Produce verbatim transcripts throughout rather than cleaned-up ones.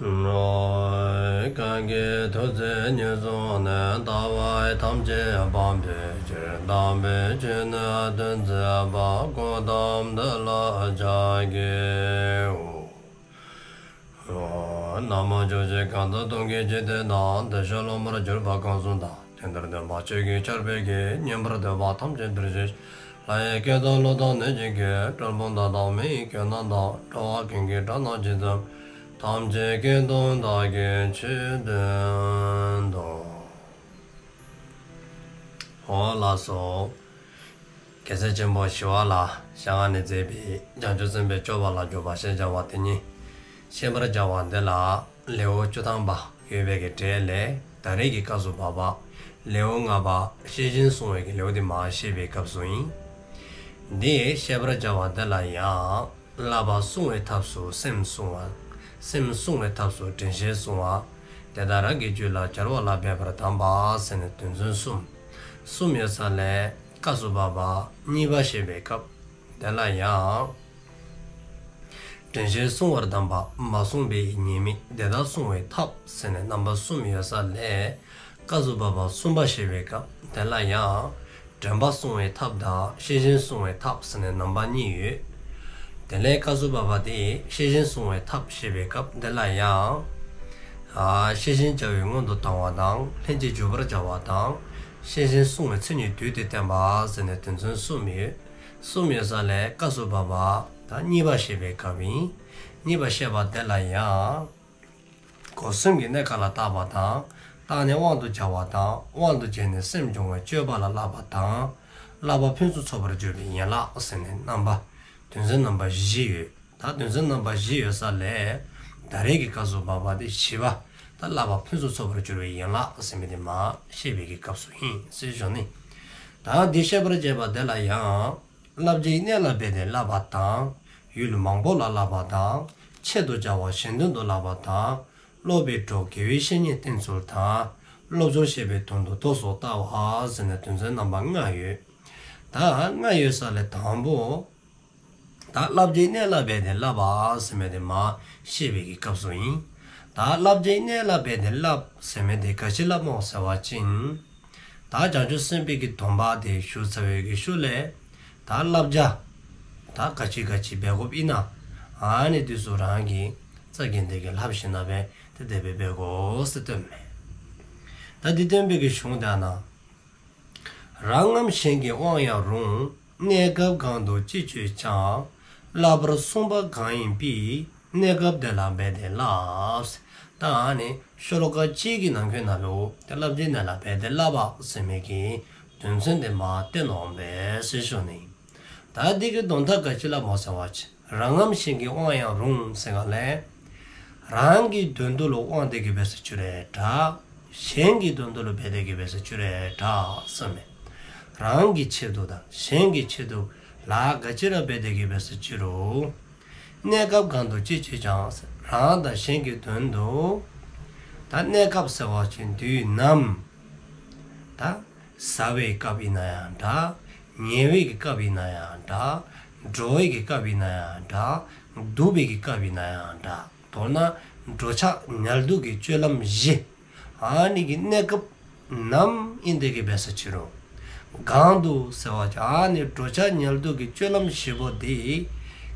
གང་གིས་ཐུགས་བརྩེ་ཉེར་བཟུང་ནས། ལྟ་བ་ཐམས་ཅད་སྤང་བའི་ཕྱིར། དམ་པའི་ཆོས་ནི་སྟོན་མཛད་པ། གཽ་ཏམ་དེ་ལ་ཕྱག་འཚལ་ལོ། ན་མོ། ཕྱོགས་བཅུའི་གང་དག་སྟོང་གི་འཇིག་རྟེན་དང་། དེ་བཞིན་ལྷག་མར་གྱུར་པ་གང་གསུང་དང་། དེ་ལྟར་སྟོན་པ་ཆོས་ཀྱི་ཆར་འབེབས་ཀྱིས། ཉན་པར་འདོད་པ་ཐམས་ཅད་འདིར་གཤེགས་ཤིག། ལྷ་ཡི་སྐད་དང་ཀླུ་དང་གནོད་སྦྱིན་སྐད། གྲུལ་བུམ་དག་དང་མི་ཡི་སྐད་རྣམས་དང་། འགྲོ་བ་ཀུན་གྱི་སྒྲ་རྣམས་ཇི་ཙམ་པར། ཐམས་ཅད་སྐད་དུ་བདག་གིས་ཆོས་བསྟན་ཏོ། འོང་ལགས་སོ། རྒྱལ་སྲས་ཆེན་པོ་ཞི་བ་ལྷའི་ཞལ་སྔ་ནས་མཛད་པའི་བྱང་ཆུབ་སེམས་དཔའི་སྤྱོད་པ་ལ་འཇུག་པ་ཞེས་བྱ་བ་དེ་ཉིད་བཤད་པར་བྱ་བ་འདི་ལ་ལེའུ་བཅུ་ཐམ་པ་ཡོད་པའི་གི་གྲས་ལས་ད་རེས་ཀྱི་སྐབས་སུ་བབ་པ་ལེའུ་ལྔ་པ་ཤེས་བཞིན་བསྲུང་བའི་གི་ལེའུ་དེ་མར་བཤད་པའི་སྐབས་སུ་ཨིན། འདི་བཤད་པར་བྱ་བ་འདི་ལ་ཡང་བསླབ་པ་བསྲུང་བའི་ཐབས་སུ་སེམས་བསྲུང་བ། སེམས་བསྲུང་བའི་ཐབས་སུ་དྲན་ཤེས་བསྲུང་བ། དེ་དག་རང་གི་རྒྱུད་ལ་སྦྱར་བ་ལ་འབད་པར་གདམས་པ་ཟེར་ནས་དོན་ཚན་གསུམ། གསུམ་ཡོད་ས་ལས་སྐབས་སུ་བབ་པ་གཉིས་པ་བཤད་པའི་སྐབས་དེ་ལ་ཡང་དྲན་ཤེས་བསྲུང་བར་གདམས་པ། མ་བསྲུངས་པའི་ཉེས་དམིགས། དེ་དག་བསྲུང་བའི་ཐབས་ཟེར་ནས་རྣམ་པ་གསུམ་ཡོད་ས་ལས་སྐབས་སུ་བབ་པ་གསུམ་པ་བཤད་པའི་སྐབས་དེ་ལ་ཡང་དྲན་པ་བསྲུང་བའི་ཐབས་དང་ཤེས་བཞིན་བསྲུང་བའི་ཐབས་ཟེར་ནས་རྣམ་པ་གཉིས་ཡོད། དེ་ལས་སྐབས་སུ་བབ་པ་དེ་ཤེས་བཞིན་བསྲུང་བའི་ཐབས་བཤད་པའི་སྐབས་དེ་ལ་ཡང་། ཨ་ཤེས་བཞིན་བྱ་བའི་སྔོན་དུ་བཏང་བ་དང་། ལྷན་ཅིག་འཇུག་པར་བྱ་བ་དང་། ཤེས་བཞིན་བསྲུང་བའི་མཚན་ཉིད་བསྡུས་ཏེ་བསྟན་པ་ཟེར་ནས་དོན་ཚན་གསུམ་ཡོད། གསུམ་ཡོད་ས་ལས་སྐབས་སུ་བབ་པ་ད་གཉིས་པ་བཤད་པའི་སྐབས་ཨིན། གཉིས་པ་བཤད་པ་དེ་ལ་ཡང་། སྒོ་གསུམ་གྱི་གནས་སྐབས་ལ་བརྟག་པ་དང་། བརྟགས་ནས་དབང་དུ་བྱ་བ་དང་། དབང་དུ་བྱས་ནས་སེམས་སྦྱོང་བའི་སྤྱོད་པ་ལ་བསླབ་པ་དང་། བསླབ་པ་ཕུན་སུམ་ཚོགས་པར་འགྱུར་བའི་ཡན་ལག་ཟེར་ནས་རྣམ་པ། དོན་ཚན་རྣམ་པ་བཞི་ཡོད། ད་དོན་ཚན་རྣམ་པ་བཞི་ཡོད་ས་ལས་ད་རེས་ཀྱི་སྐབས་སུ་བབ་པ་དེ་བཞི་པ། ད་བསླབ་པ་ཕུན་སུམ་ཚོགས་པར་འགྱུར་བའི་ཡན་ལག་ཟེར་མི་དེ་མར་བཤད་པའི་གི་སྐབས་སུ་ཨིན་ཟེར་ཞུ་ནི། ད་འདི་བཤད་པར་བྱ་བ་དེ་ལ་ཡང་། བསླབ་བྱའི་གནས་ལ་འབད་དེ་བསླབ་པ་དང་། ཡུལ་མང་པོ་ལ་བསླབ་པ་དང་། ཆེད་དུ་བྱ་བ་གཞན་དོན་དུ་བསླབ་པ་དང་། སློབ་པའི་གྲོགས་དགེ་བའི་བཤེས་གཉེན་བསྟེན་ཚུལ་དང་། སློབ་སྦྱོང་བྱེད་པའི་དོན་དུ་ལྟོ་སོགས་བལྟ་བ་ཟེར་ནས་དོན་ཚན་རྣམ་པ་ལྔ་ཡོད། ད་ལྔ་ཡོད་ས་ལས་དང་པོ། ད་བསླབ་བྱའི་གནས་ལ་འབད་དེ་བསླབ་པ་ཟེར་མི་དེ་མར་བཤད་པའི་གི་སྐབས་སུ་ཨིན། ད་བསླབ་བྱའི་གནས་ལ་འབད་དེ་བསླབ་ཟེར་མི་དེ་ག་ཅི་སླབ་སྨོ་ཟེར་བ་ཅིན། ད་བྱང་ཆུབ་སེམས་དཔའི་གི་སྡོམ་པ་དེ་ཞུ་ཚར་བའི་གི་ཤུལ་ལས། ད་བསླབ་བྱ། ད་ག་ཅི་ག་ཅི་འབད་དགོཔ་ཨིན་ན། ཨ་ནི་དེ་ཚུ་རང་གིས་རྩ་འགེངས་ཏེ་གི་ལྷབ་ཞིནམ་ལས་དེ་དེ་སྦེ་འབད་དགོ་ཟེར་སྟོནམ་མས། ད་འདི་སྟོན་པའི་གི་གཞུང་དེ་ཨ་ན། རང་ངམ་གཞན་གྱི་དབང་ཡང་རུང་། གནས་སྐབས་གང་དུ་ཅི་སྤྱོད་ཀྱང་། བསླབ་པར་གསུངས་པ་གང་ཡིན་པའི། གནས་སྐབས་དེ་ལ་འབད་དེ་བསླབ། ད་ཨ་ནི་ཤོ་ལོ་ཀ་གཅིག་གི་ནང་འཁོད་ནང་ལུ་ཏེ་བསླབ་བྱའི་གནས་ལ་འབད་དེ་བསླབ་པ་ཟེར་མི་གི་དོན་ཚན་དེ་མར་བསྟན་འོང་པས་ཟེར་ཞུ་ནི། ད་འདི་གི་དོན་དག་ག་ཅི་སླབ་སྨོ་ཟེར་བ་ཅིན། རང་ངམ་གཞན་གྱི་དབང་ཡང་རུང་ཟེར་ག་ལས། རང་གི་དོན་དུ་ལུ་དབང་སྟེ་གི་འབད་སར་འགྱུར་རུང་འདྲ། གཞན་གྱི་དོན་དུ་ལུ་འབད་དེ་གི་འབད་སར་འགྱུར་རུང་འདྲ་ཟེར་མས། རང་གི་ཆེད་དུ་དང་གཞན་གྱི་ཆེད་དུ་ལཱ་ག་ཅི་ར་འབད་དེ་གི་འབད་སར་འགྱུར་རུང་། གནས་སྐབས་གང་དུ་ཅི་སྤྱོད་ཀྱང་། རང་དང་གཞན་གྱི་དོན་དུ། ད་གནས་སྐབས་ཟེར་བ་ཅིན་དུས་ནམ། ད་བཟའ་བའི་སྐབས་ཨིན་ན་ཡང་འདྲ། ཉལ་བའི་གི་སྐབས་ཨིན་ན་ཡང་འདྲ། འགྲོ་བའི་གི་སྐབས་ཨིན་ན་ཡང་འདྲ། འདུག་པའི་གི་སྐབས་ཨིན་ན་ཡང་འདྲ། མདོར་ན་འགྲོ་འཆག་ཉལ་འདུག་གི་སྤྱོད་ལམ་བཞི། ཨ་ནི་གི་གནས་སྐབས་ནམ་ཨིན་དེ་གི་འབད་སར་འགྱུར་རུང་། གང་དུ་ཟེར་བ་ཅིན་ཨ་ནི་འགྲོ་འཆག་ཉལ་འདུག་གི་སྤྱོད་ལམ་བཞི་པོ་དེ་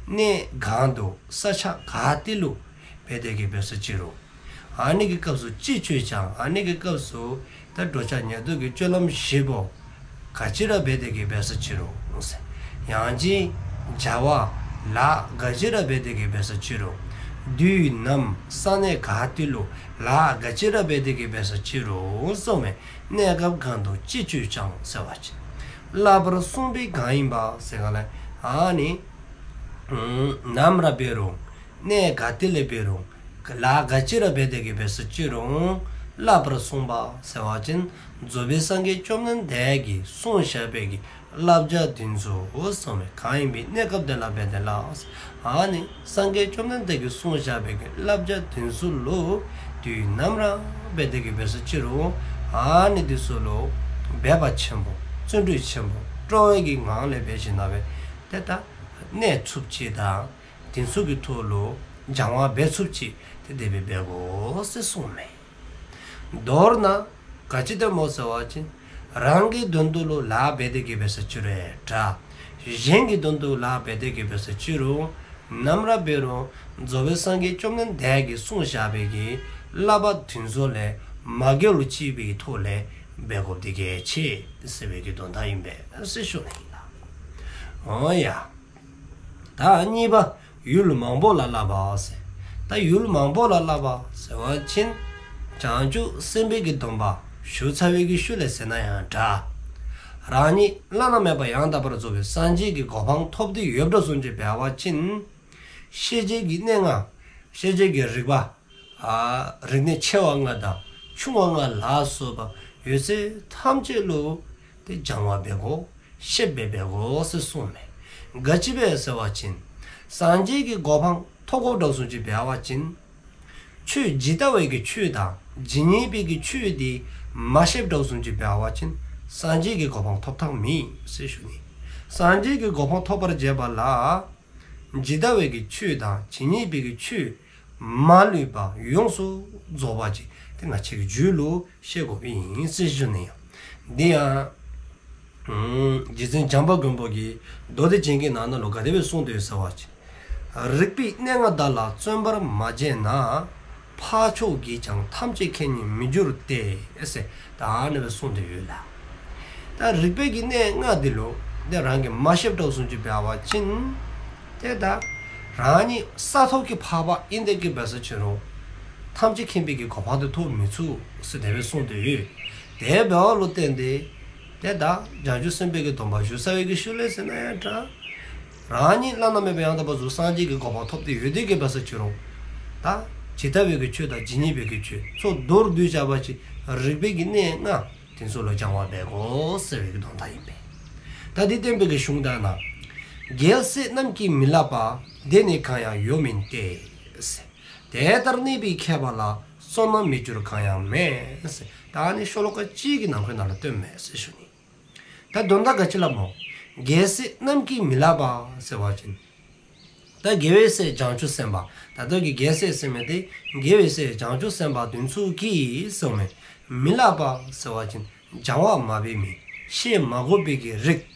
གནས་གང་དུ་ས་ཆ་ག་ཏེ་ལུ་འབད་དེ་གི་འབད་སར་འགྱུར་རུང་། ཨ་ནི་གི་སྐབས་སུ་ཅི་སྤྱོད་ཀྱང་། ཨ་ནི་གི་སྐབས་སུ་ད་འགྲོ་འཆག་ཉལ་འདུག་གི་སྤྱོད་ལམ་བཞི་པོ་ག་ཅི་ར་འབད་དེ་གི་འབད་སར་འགྱུར་རུང་། ཡང་ཅིན་བྱ་བ་ལཱ་ག་ཅི་ར་འབད་དེ་གི་འབད་སར་འགྱུར་རུང་། དུས་ནམ་ས་གནས་ག་ཏེ་ལུ་ལཱ་ག་ཅི་ར་འབད་དེ་གི་འབད་སར་འགྱུར་རུང་གསུངསམ་མས། གནས་སྐབས་གང་དུ་ཅི་སྤྱོད་ཀྱང་ཟེར་བ་ཅིན། བསླབ་པར་གསུངས་པ་གང་ཡིན་པ་ཟེར་ག་ལས་ཨ་ནི་ནམ་ར་འབད་རུང་། གནས་ག་ཏེ་ལས་འབད་རུང་། ལཱ་ག་ཅི་ར་འབད་དེ་གི་འབད་སར་འགྱུར་རུང་། བསླབ་པར་གསུངས་པ་ཟེར་བ་ཅིན་རྫོགས་པའི་སངས་རྒྱས་བཅོམ་ལྡན་འདས་ཀྱིས་གསུངས་བཞག་པའི་གི་བསླབ་བྱ་དེ་ཚུ་གསུངསམ་མས། གང་ཡིན་པའི་གནས་སྐབས་དེ་ལ་འབད་དེ་བསླབ། ཨ་ནི་སངས་རྒྱས་བཅོམ་ལྡན་འདས་ཀྱིས་གསུངས་བཞག་པའི་གི་བསླབ་བྱ་དེ་ཚུ་ལུ་དུས་ནམ་ར་འབད་དེ་གི་འབད་སར་འགྱུར་རུང་། ཨ་ནི་དེ་ཚུ་ལུ་འབད་པ་ཆེན་པོ་བརྩོན་འགྲུས་ཆེན་པོ་སྤྲོ་བའི་གི་ངང་ལས་འབད་ཞིནམ་ལས་དེ་ད་གནས་ཚུགསཔ་ཅིག་དང་། དེ་ཚུ་གི་ཐོག་ལུ་ སྦྱང་བ་འབད་ཚུགསཔ་ཅིག་ཏེ་དེ་སྦེ་འབད་དགོ་ཟེར་གསུངསམ་མས། མདོར་ན་ག་ཅི་སྟོནམ་སྨོ་ཟེར་བ་ཅིན་རང་གི་དོན་དུ་ལུ་ལཱ་འབད་དེ་གི་འབད་ས་ཅིག་རུང་འདྲ། གཞན་གྱི་དོན་དུ་ལཱ་འབད་དེ་གི་འབད་ས་ཅིག་རུང་ནམ་ར་འབད་རུང་རྫོགས་པའི་སངས་རྒྱས་བཅོམ་ལྡན་འདས་ཀྱིས་གསུངས་བཞག་པའི་གི་བསླབ་པ་དེ་ཚུ་ལས་མ་འགལ་ལུ་ཅིག་པའི་གི་ཐོག་ལས་འབད་དགོཔ་འདི་གལ་ཆེ་ཟེར་བའི་གི་དོན་དག་ཨིན་པས་ཟེར་ཞུ་ནི་ཨིན་ལགས། འོང་ཡ། ད་གཉིས་པ། ཡུལ་མང་པོ་ལ་བསླབ་པ་ཟེར། ད་ཡུལ་མང་པོ་ལ་བསླབ་པ་ཟེར་བ་ཅིན་བྱང་ཆུབ་སེམས་དཔའི་གི་སྡོམ་པ་ཞུ་ཚར་བའི་གི་ཤུལ་ལས་ཟེར་ན་ཡང་འདྲ། རང་ཉིད་བླ་ན་མེད་པ་ཡང་དག་པར་རྫོགས་པའི་སངས་རྒྱས་ཀྱི་གོ་འཕང་ཐོབ་སྟེ་ཡོདཔ་འདྲཝ་བཟུམ་ཅིག་འབད་བ་ཅིན་ཤེས་བྱའི་གི་གནས་ལྔ། ཤེས་བྱའི་གི་རིག་པ། ཨ་རིག་གནས་ཆེ་བ་ལྔ་དང་ཆུང་བ་ལྔ་ལ་སོགས་པ་ཡོད་ཚད་ཐམས་ཅད་ལུ་ཏེ་སྦྱང་བ་འབད་དགོ། ཤེསཔ་སྦེ་འབད་དགོ་ཟེར་གསུངསམ་མས། ག་ཅི་སྦེ་ཟེར་བ་ཅིན་སངས་རྒྱས་ཀྱི་གོ་འཕང་ཐོབ་དགོཔ་འདྲཝ་བཟུམ་ཅིག་འབད་བ་ཅིན་ཆོས་ཇི་ལྟ་བའི་གི་ཆོས་དང་ཇི་སྙེད་པའི་གི་ཆོས་དེ་མ་ཤེསཔ་འདྲཝ་བཟུམ་ཅིག་འབད་བ་ཅིན་སངས་རྒྱས་ཀྱི་གོ་འཕང་ཐོབ་ཐངས་མེད་ཟེར་ཞུ་ནི། སངས་རྒྱས་ཀྱི་གོ་འཕང་ཐོབ་པར་བྱེད་པ་ལ་ཇི་ལྟ་བའི་གི་ཆོས་དང་ཇི་སྙེད་པའི་གི་ཆོས་མ་ལུས་པ་ཡོངས་སུ་རྫོགས་པ་ཅིག་ཏེ་ང་བཅས་ཀྱི་རྒྱུད་ལུ་ཤེས་དགོཔ་ཨིན་ཟེར་ཞུ་ནི་ཡང་། འདི་ཡང་རྗེ་བཙུན་བྱམས་པ་མགོན་པོ་གིས་མདོ་སྡེ་རྒྱན་གྱི་ནང་ན་ལུ་ག་དེ་སྦེ་གསུངས་ཏེ་ཡོད་ཟེར་བ་ཅིན། རིག་པའི་གནས་ལྔ་དག་ལ་བརྩོན་པར་མ་བྱས་ན། འཕགས་མཆོག་གིས་ཀྱང་ཐམས་ཅད་མཁྱེན་ཉིད་མི་འགྱུར་ཏེ། ཟེར་ད་ཨ་ནི་སྦེ་གསུངས་ཏེ་ཡོད་ལགས། ད་རིག་པའི་གི་གནས་ལྔ་འདི་ལུ་ཏེ་རང་གིས་མ་ཤེསཔ་འདྲཝ་བཟུམ་ཅིག་འབད་བ་ཅིན་ཏེ་ད་རང་ཉིད་ས་ཐོབ་ཀྱི་འཕགས་པ་ཨིན་ཏེ་གི་འབད་ས་ཅིག་རུང་ཐམས་ཅད་མཁྱེན་པའི་གི་གོ་འཕང་དེ་ཐོབ་མི་ཚུགས་ཟེར་དེ་སྦེ་གསུངས་ཏེ་ཡོད། དེ་འབདཝ་ལུ་བརྟེན་ཏེ་ཏེ་ད་བྱང་ཆུབ་སེམས་དཔའི་གི་སྡོམ་པ་ཞུ་ཚར་བའི་གི་ཤུལ་ལས་ཟེར་ན་ཡང་འདྲ། རང་ཉིད་བླ་ན་མེད་པ་ཡང་དག་པར་རྫོགས་སངས་རྒྱས་ཀྱི་གོ་འཕང་ཐོབ་སྟེ་ཡོད་དེ་གི་འབད་ས་ཅིག་རུང་ད་ཇི་ལྟ་བའི་གི་ཆོས་དང་ཇི་སྙེད་པའི་གི་ཆོས་ཚུ་མདོར་བསྡུས་བྱ་བ་ཅིན་རིག་པའི་གི་གནས་ལྔ་དེ་ཚུ་ལུ་སྦྱང་བ་འབད་དགོ་ཟེར་བའི་གི་དོན་དག་ཨིན་པས། ད་འདི་བསྟན་པའི་གི་གཞུང་དག་ན། རྒྱལ་སྲས་རྣམས་ཀྱིས་མི་བསླབ་པ། དེ་ནི་གང་ཡང་ཡོད་མིན་ཏེ། དེ་ལྟར་གནས་པའི་མཁས་པ་ལ། བསོད་ནམས་མི་འགྱུར་གང་ཡང་མེད། ད་ཨ་ནི་ཤོ་ལོ་ཀ་གཅིག་གི་ནང་འཁོད་ནང་ལུ་སྟོནམ་མས་ཟེར་ཞུ་ནི། ད་དོན་དག་ག་ཅི་སླབ་སྨོ། རྒྱལ་སྲས་རྣམས་ཀྱིས་མི་བསླབ་པ་ཟེར་བ་ཅིན། ད་རྒྱལ་བའི་སྲས་བྱང་ཆུབ་སེམས་དཔའ་ད་ལྟོ་གི་རྒྱལ་སྲས་ཟེར་མི་དེ་རྒྱལ་བའི་སྲས་བྱང་ཆུབ་སེམས་དཔའ་དེ་ཚུ་གིས་ཟེརཝ་མས། མི་བསླབ་པ་ཟེར་བ་ཅིན་སྦྱང་བ་མ་འབད་མི་ཤེས་མ་དགོ་པའི་གི་རིགས་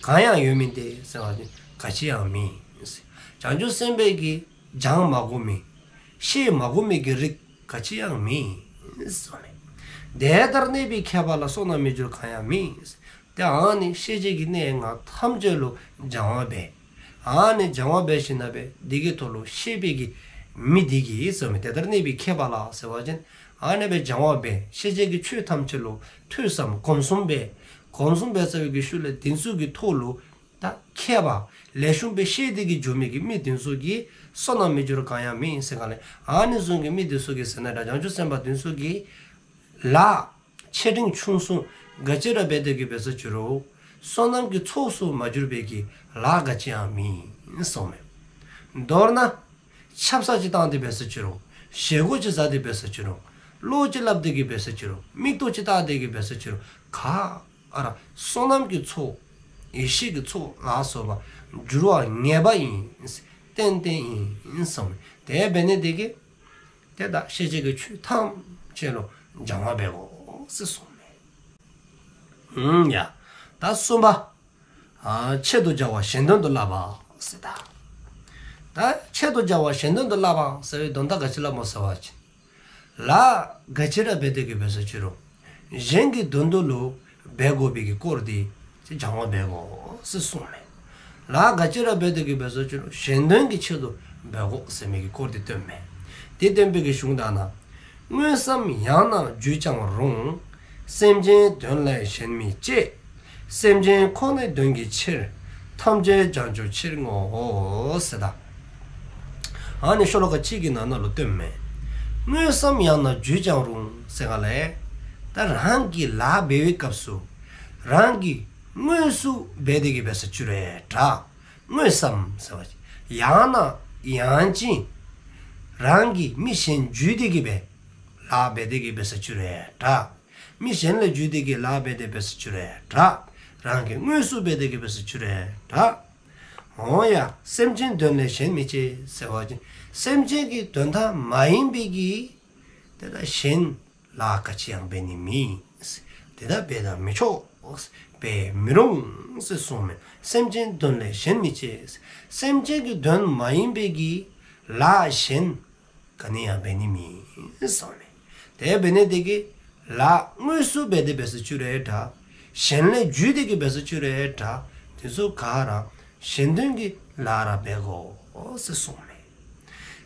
གང་ཡང་ཡོད་མིན་ཏེ་ཟེར་བ་ཅིན་ག་ཅི་ཡང་མེད། བྱང་ཆུབ་སེམས་དཔའི་གི་སྦྱང་མ་དགོ་མི་ཤེས་མ་དགོ་མི་གི་རིགས་ག་ཅི་ཡང་མེད་ཟེརཝ་མས། དེ་ལྟར་གནས་པའི་མཁས་པ་ལ། བསོད་ནམས་མི་འགྱུར་གང་ཡང་མེད། ཏེ་ཨ་ནི་ཤེས་བྱའི་གི་གནས་ལྔ་ཐམས་ཅད་ལུ་སྦྱང་བ་འབད། ཨ་ནི་སྦྱང་བ་འབད་ཞིནམ་ལས་འདི་གི་ཐོག་ལུ་ཤེས་པའི་གི་མི་འདི་གིས་ཟེརཝ་མས། དེ་ལྟར་གནས་པའི་མཁས་པ་ལ་ཟེར་བ་ཅིན་ཨ་ནི་སྦེ་སྦྱང་བ་འབད་ཤེས་བྱའི་གི་ཆོས་ཐམས་ཅད་ལུ་ཐོས་བསམ་སྒོམ་གསུམ་འབད། སྒོམ་གསུམ་འབད་ཚར་བའི་གི་ཤུལ་ལས་དེ་ཚུ་གི་ཐོག་ལུ་ད་མཁས་པ་ལེགས་ཤོམ་སྦེ་ཤེས་ཏེ་གི་འགྱོ་མི་གི་མི་དེ་ཚུ་གིས་བསོད་ནམས་མི་འགྱུར་གང་ཡང་མེད་ཟེར་ག་ལས་ཨ་ནི་བཟུམ་གྱི་མི་དེ་ཚུ་གིས་ཟེར་ན་འདྲ་བྱང་ཆུབ་སེམས་དཔའ་དེ་ཚུ་གིས་ལཱ་ཆེ་འབྲིང་ཆུང་གསུམ་ག་ཅི་ར་འབད་དེ་གི་འབད་ས་ཅིག་རུང་བསོད་ནམས་ཀྱི་ཚོགས་སུ་མ་གྱུར་པའི་གི་ལཱ་ག་ཅི་ཡང་མེད་ཟེརཝ་མས། མདོར་ན་ཆབ་གསང་ཅིག་བཏང་སྟེ་འབད་ས་ཅིག་རུང་བཞེས་སྒོ་ཅིག་བཟའ་སྟེ་འབད་ས་ཅིག་རུང་བློ་ཅིག་སླབ་སྟེ་གི་འབད་ས་ཅིག་རུང་མིག་ཏོ་ཅིག་བལྟ་སྟེ་གི་འབད་ས་ཅིག་རུང་ག་ཨ་ར་བསོད་ནམས་ཀྱི་ཚོགས་ཡེ་ཤེས་ཀྱི་ཚོགས་ལ་སོགས་པ་འགྱུར་བ་ངེས་པ་ཨིན། ཏན་ཏན་ཨིན་ཟེརཝ་མས། དེ་འབད་ནི་དེ་གིས་ཏེ་ད་ཤེས་བྱའི་གི་ཆོས་ཐམས་ཅད་ལུ་སྦྱང་བ་འབད་དགོ་ཟེར་གསུངསམ་མས། ཨུམ་ཡ། ད་གསུམ་པ། ཨ་ཆེད་དུ་བྱ་བ་གཞན་དོན་དུ་བསླབ་པ་ཟེར་ད། ད་ཆེད་དུ་བྱ་བ་གཞན་དོན་དུ་བསླབ་པ་ཟེར་བའི་དོན་དག་ག་ཅི་སླབ་སྨོ་ཟེར་བ་ཅིན། ལཱ་ག་ཅི་ར་འབད་དེ་གི་འབད་ས་ཅིག་རུང་གཞན་གྱི་དོན་དུ་ལུ་འབད་དགོ་པའི་གི་སྐོར་དེ་སྦྱང་བ་འབད་དགོ་ཟེར་གསུངསམ་མས། ལཱ་ག་ཅི་ར་འབད་དེ་གི་འབད་ས་ཅིག་རུང་གཞན་དོན་གྱི་ཆེད་དུ་འབད་དགོ་ཟེར་མི་གི་སྐོར་དེ་སྟོནམ་མས། དེ་སྟོན་པའི་གི་གཞུང་དག་ན། དངོས་སམ་ཡང་ན་བརྗོད་ཀྱང་རུང་། སེམས་ཅན་དོན་ལས་གཞན་མི་སྤྱད། སེམས་ཅན་ཁོ་ནའི་དོན་གྱི་ཕྱིར། ཐམས་ཅད་བྱང་ཆུབ་ཕྱིར་བསྔོའོ་ཟེར་ད། ཨ་ནི་ཤོ་ལོ་ཀ་གཅིག་གི་ནང་ན་ལུ་སྟོནམ་མས། དངོས་སམ་ཡང་ན་བརྗོད་ཀྱང་རུང་ཟེར་ག་ལས། ད་རང་གིས་ལཱ་འབད་བའི་སྐབས་སུ་རང་གིས་དངོས་སུ་འབད་དེ་གི་འབད་ས་ཅིག་རུང་འདྲ། དངོས་སམ་ཟེར་བ་ཅིན་ཡང་ན་ཡང་ཅིན་རང་གིས་མི་གཞན་བརྗོད་དེ་གི་འབད་ལཱ་འབད་དེ་གི་འབད་ས་ཅིག་རུང་འདྲ། མི་གཞན་ལས་བརྗོད་དེ་གི་ལཱ་འབད་དེ་འབད་ས་ཅིག་རུང་འདྲ། རང་གིས་དངོས་སུ་འབད་དེ་གི་འབད་ས་ཅིག་རུང་འདྲ། འོང་ཡ། སེམས་ཅན་དོན་ལས་གཞན་མི་བྱེད་ཟེར་བ་ཅིན་སེམས་ཅན་གྱི་དོན་དག་མ་ཡིན་པའི་གི་དེ་དག་གཞན་ལཱ་ག་ཅི་ཡང་འབད་ནི་མེད། དེ་དག་འབད་དང་མི་ཆོག། འབད་མི་རུང་ཟེར་གསུངས་མས། སེམས་ཅན་དོན་ལས་གཞན་མི་བྱེད། སེམས་ཅན་གྱི་དོན་མ་ཡིན་པའི་གི་ལཱ་གཞན་ག་ནི་ཡང་འབད་ནི་མེད་གསུངས་མས། དེ་འབད་ནི་དེ་གིས་ལཱ་དངོས་སུ་འབད་དེ་འབད་སོ་ཅི་རུང་འདྲ། གཞན་ལས་བརྒྱུད་དེ་གི་འབད་སོ་ཅི་རུང་འདྲ། དེ་ཚུ་ག་ར་གཞན་དོན་གྱི་ལཱ་ར་འབད་དགོ་ཟེར་གསུངས་མས།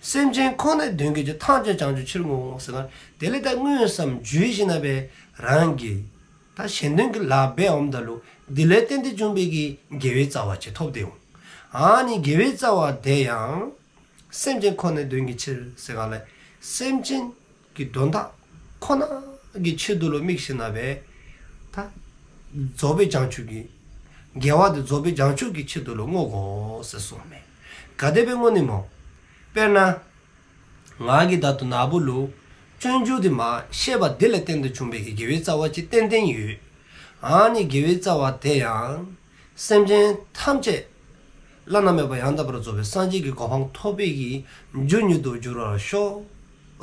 སེམས་ཅན་ཁོ་ནའི་དོན་གྱིས་ཐམས་ཅད་བྱང་ཆུབ་ཕྱིར་བསྔོའོ་ཟེར་ག་དེ་ལས་ད་དངོས་སམ་བརྒྱུད་ཞིནམ་ལས་རང་གི་ད་གཞན་དོན་གྱི་ལཱ་འབད་འོངམ་ད་ལུ་དེ་ལས་བརྟེན་ཏེ་བྱུང་བའི་གི་དགེ་བའི་རྩ་བ་ཅིག་ཐོབ་སྟེ་འོང་། ཨ་ནི་དགེ་བའི་རྩ་བ་དེ་ཡང་སེམས་ཅན་ཁོ་ནའི་དོན་གྱི་ཕྱིར་ཟེར་ག་ལས་སེམས་ཅན་གྱི་དོན་དག་ཁོ་ན་གི་ཆེད་དུ་ལུ་དམིགས་ཞིནམ་ལས་ད་རྫོགས་པའི་བྱང་ཆུབ་ཀྱི་དགེ་བ་དེ་རྫོགས་པའི་བྱང་ཆུབ་ཀྱི་ཆེད་དུ་ལུ་བསྔོ་དགོ་ཟེར་གསུངས་མས། ག་དེ་སྦེ་བསྔོ་ནི་སྨོ། དཔེར་ན་ང་གིས་ད་ལྟོ་ན་བུ་ལུ་སྤྱོད་འཇུག་དེ་མ་བཤད་པ་དེ་ལས་བརྟེན་ཏེ་བྱུང་བའི་གི་དགེ་བའི་རྩ་བ་ཅིག་ཏན་ཏན་ཡོད། ཨ་ནི་དགེ་བའི་རྩ་བ་དེ་ཡང་སེམས་ཅན་ཐམས་ཅད་བླ་ན་མེད་པ་ཡང་དག་པར་རྫོགས་པའི་སངས་རྒྱས་ཀྱི་གོ་འཕང་ཐོབ་པའི་གི་རྒྱུ་ཉིད་དུ་འགྱུར་བར་ཤོག་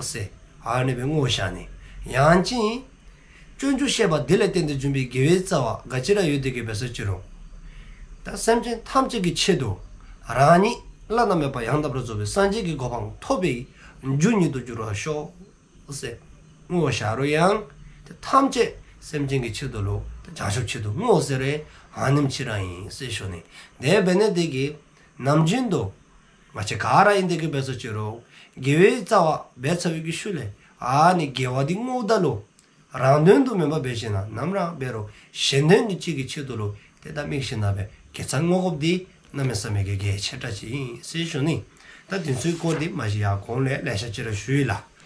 ཟེར་ཨ་ནི་སྦེ་བསྔོ་བཞག་ནི། ཡང་ཅིན་སྤྱོད་འཇུག་བཤད་པ་དེ་ལས་བརྟེན་ཏེ་བྱུང་བའི་དགེ་བའི་རྩ་བ་ག་ཅི་ར་ཡོད་དེ་གི་འབད་སོ་ཅི་རུང་ད་སེམས་ཅན་ཐམས་ཅད་ཀྱི་ཆེད་དུ་རང་ཉིད་བླ་ན་མེད་པ་ཡང་དག་པར་རྫོགས་པའི་སངས་རྒྱས་ཀྱི་གོ་འཕང་ཐོབ་པའི་རྒྱུ་ཉིད་དུ་འགྱུར་བར་ཤོག་ཟེར་བསྔོ་བཞག་རུང་ཡང་དེ་ཐམས་ཅད་སེམས་ཅན་གྱི་ཆེད་དུ་ལུ་བྱང་ཆུབ་ཆེད་དུ་བསྔོ་ཟེར་རུང་ཨ་ནེམ་ཅིག་ར་ཨིན་ཟེར་ཞུ་ནི། དེ་འབད་ནི་དེ་གིས་ནམ་རྒྱུན་དུ་ང་བཅས་ག་ར་ཨིན་དེ་གི་འབད་སོ་ཅི་རུང་དགེ་བའི་རྩ་བ་འབད་ཚར་བའི་གི་ཤུལ་ལས་ཨ་ནི་དགེ་བ་དེ་བསྔོཝ་ད་ལུ་རང་དོན་དུ་མེན་པར་འབད་ཞིནམ་ལས་ནམ་ར་འབད་རུང་གཞན་དོན་གྱི་ཅིག་གི་ཆེད་དུ་ལུ་དེ་ད་དམིགས་ཞིནམ་ལས་དགེ་རྩ་བསྔོ་དགོཔ་དེ་གནམ་མེད་ས་མེད་ཀྱི་གལ་ཆེ་དྲགས་ཅིག་ཨིན་ཟེར་ཞུ་ནི། ད་དེ་ཚུའི་སྐོར་དེ་མ་གཞི་ཡར་གོང་ལས་ལེ་ཤ་ཅིག་ར་ཞུ་ཡི་ལགས།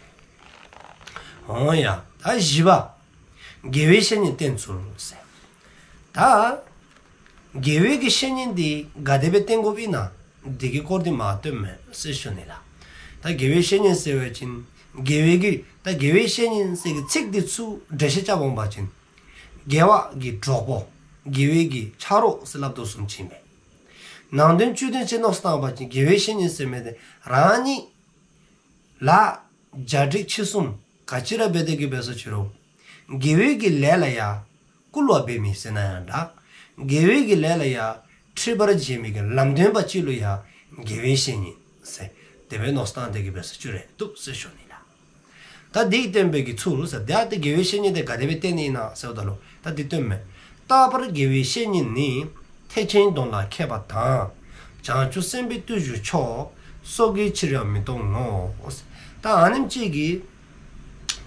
འོང་ཡ། ད་བཞི་པ། དགེ་བའི་བཤེས་གཉེན་བསྟེན་ཚུལ་ཟེར། ད་དགེ་བའི་གི་བཤེས་གཉེན་དེ་ག་དེ་སྦེ་བསྟེན་དགོཔ་ཨིན་ན་དེ་གི་སྐོར་དེ་མར་སྟོནམ་མས་ཟེར་ཞུ་ནི་ལགས། ད་དགེ་བའི་བཤེས་གཉེན་ཟེར་བ་ཅིན་དགེ་བའི་གི་ད་དགེ་བའི་བཤེས་གཉེན་ཟེར་གི་ཚིག་དེ་ཚུ་འགྲེལ་བཤད་རྐྱབ་འོང་བ་ཅིན་དགེ་བ་གི་གྲོགས་པོ་དགེ་བའི་གི་ཆ་རོགས་ཟེར་སླབ་དོ་བཟུམ་ཅིག་ཨིན་པས། ནང་དོན་བཅུད་དོན་ཅིག་མནོ་བསམ་བཏང་བ་ཅིན་དགེ་བའི་བཤེས་གཉེན་ཟེར་མི་དེ་རང་ཉིད་ལཱ་བྱ་སྒྲིག་ཕྱིས་སོང་ག་ཅི་ར་འབད་དེ་གི་འབད་སོ་ཅི་རུང་དགེ་བའི་གི་ལས་ལ་ཡང་བསྐུལ་བ་འབད་མི་ཟེར་ན་ཡང་འདྲ། དགེ་བའི་གི་ལས་ལ་ཡང་ཁྲིད་པར་བྱེད་མི་གི་ལམ་སྟོན་པ་ཅིག་ལུ་ཡང་དགེ་བའི་བཤེས་གཉེན་ཟེར་དེ་སྦེ་མནོ་བསམ་བཏང་སྟེ་གི་འབད་སོ་ཅི་རུང་བཏུབ་ཟེར་ཞུ་ནི་ལགས། ད་དེའི་བསྟེན་པའི་གི་ཚུལ་ཟེར་ད་དེ་དགེ་བའི་བཤེས་གཉེན་དེ་ག་དེ་སྦེ་བསྟེན་ནི་ཨིན་ན་ཟེརཝ་ད་ལུ་ད་དེ་སྟོནམ་མས། རྟག་པར་དགེ་བའི་བཤེས་གཉེན་ནི། ཐེག་ཆེན་དོན་ལ་མཁས་པ་དང་། བྱང་ཆུབ་སེམས་དཔའི་བརྟུལ་ཞུགས་མཆོག། སྲོག་གི་ཕྱིར་ཡང་མི་གཏོང་ངོ་། ད་ཨ་ནེམ་ཅིག་གིས་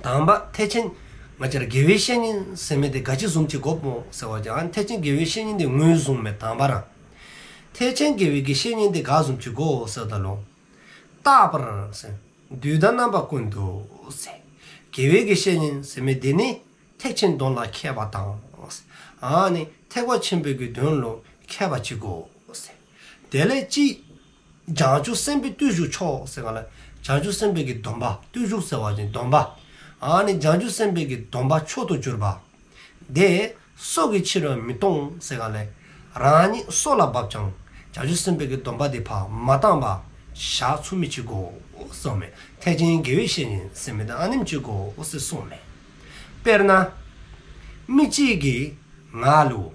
དང་པ་ཐེག་ཆེན་ང་བཅས་ར་དགེ་བའི་བཤེས་གཉེན་ཟེར་མི་དེ་ག་ཅི་བཟུམ་ཅིག་དགོཔ་སྨོ་ཟེར་བ་ཅིན་ཨ་ནི་ཐེག་ཆེན་དགེ་བའི་བཤེས་གཉེན་དེ་ངོས་བཟུངམ་མས་དང་པ་ར། ཐེག་ཆེན་དགེ་བའི་གི་བཤེས་གཉེན་དེ་ག་བཟུམ་ཅིག་དགོ་ཟེརཝ་ད་ལུ། རྟག་པར་ཟེར། དུས་དང་རྣམ་པ་ཀུན་ཏུ་ཟེར། དགེ་བའི་གི་བཤེས་གཉེན་ཟེར་མི་དེ་ནི་ཐེག་ཆེན་དོན་ལ་མཁས་པ་དང་། ཨ་ནི་ཐེག་པ་ཆེན་པོའི་གི་དོན་ལུ་མཁས་པ་ཅིག་དགོ་ཟེར། དེ་ལས་ཅིག་བྱང་ཆུབ་སེམས་དཔའི་བརྟུལ་ཞུགས་མཆོག་ཟེར་ག་ལས་བྱང་ཆུབ་སེམས་དཔའི་གི་སྡོམ་པ་བརྟུལ་ཞུགས་ཟེར་བ་ཅིན་སྡོམ་པ། ཨ་ནི་བྱང་ཆུབ་སེམས་དཔའི་གི་སྡོམ་པ་མཆོག་ཏུ་གྱུར་པ། དེ་སྲོག་གི་ཕྱིར་མི་གཏོང་ཟེར་ག་ལས་རང་ཉིད་སྲོག་ལ་བབ་ཀྱང་བྱང་ཆུབ་སེམས་དཔའི་གི་སྡོམ་པ་དེ་ཕར་མ་བཏང་པར་བཞག་ཚུགས་མི་ཅིག་དགོ་གསུངམ་མས། ཐེག་ཆེན་དགེ་བའི་བཤེས་གཉེན་ཟེར་མི་དེ་ཨ་ནེམ་ཅིག་དགོ་ཟེར་གསུངམ་མས། དཔེར་ན་མི་གཅིག་གིས་ང་ལུ་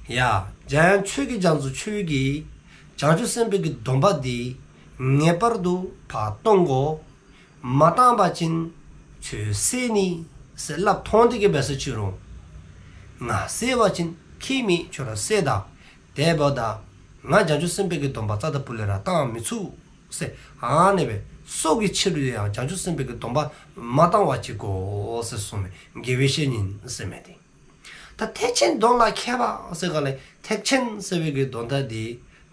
ཡ་འཇམ་དབྱངས་ཆོས་ཀྱི་རྒྱ་མཚོ་ཁྱོད་ཀྱིས་བྱང་ཆུབ་སེམས་དཔའི་གི་སྡོམ་པ་འདི་ངེས་པར་དུ་ཕར་གཏོང་དགོ། མ་བཏང་པ་ཅིན་ཁྱོད་བསད་ནི་ཟེར་སླབ་ཐོན་ཏེ་གི་འབད་སོ་ཅི་རུང་ང་བསད་པ་ཅིན་ཁྱད་མེད་ཁྱོད་ར་བསད་ད། དེ་འབདཝ་ད་ང་བྱང་ཆུབ་སེམས་དཔའི་གི་སྡོམ་པ་རྩ་དང་པོ་ལས་ར་བཏང་མི་ཚུགས་ཟེར་ཨ་ནེ་སྦེ་སྲོག་གི་ཕྱིར་ཡང་བྱང་ཆུབ་སེམས་དཔའི་གི་སྡོམ་པ་མ་བཏང་བ་ཅིག་དགོ་ཟེར་གསུངམ་མས། དགེ་བའི་བཤེས་གཉེན་ཟེར་མི་དེ། ད་ཐེག་ཆེན་དོན་ལ་མཁས་པ་ཟེར་ག་ལས་ཐེག་ཆེན་ཟེར་བའི་གི་དོན་དག་དེ་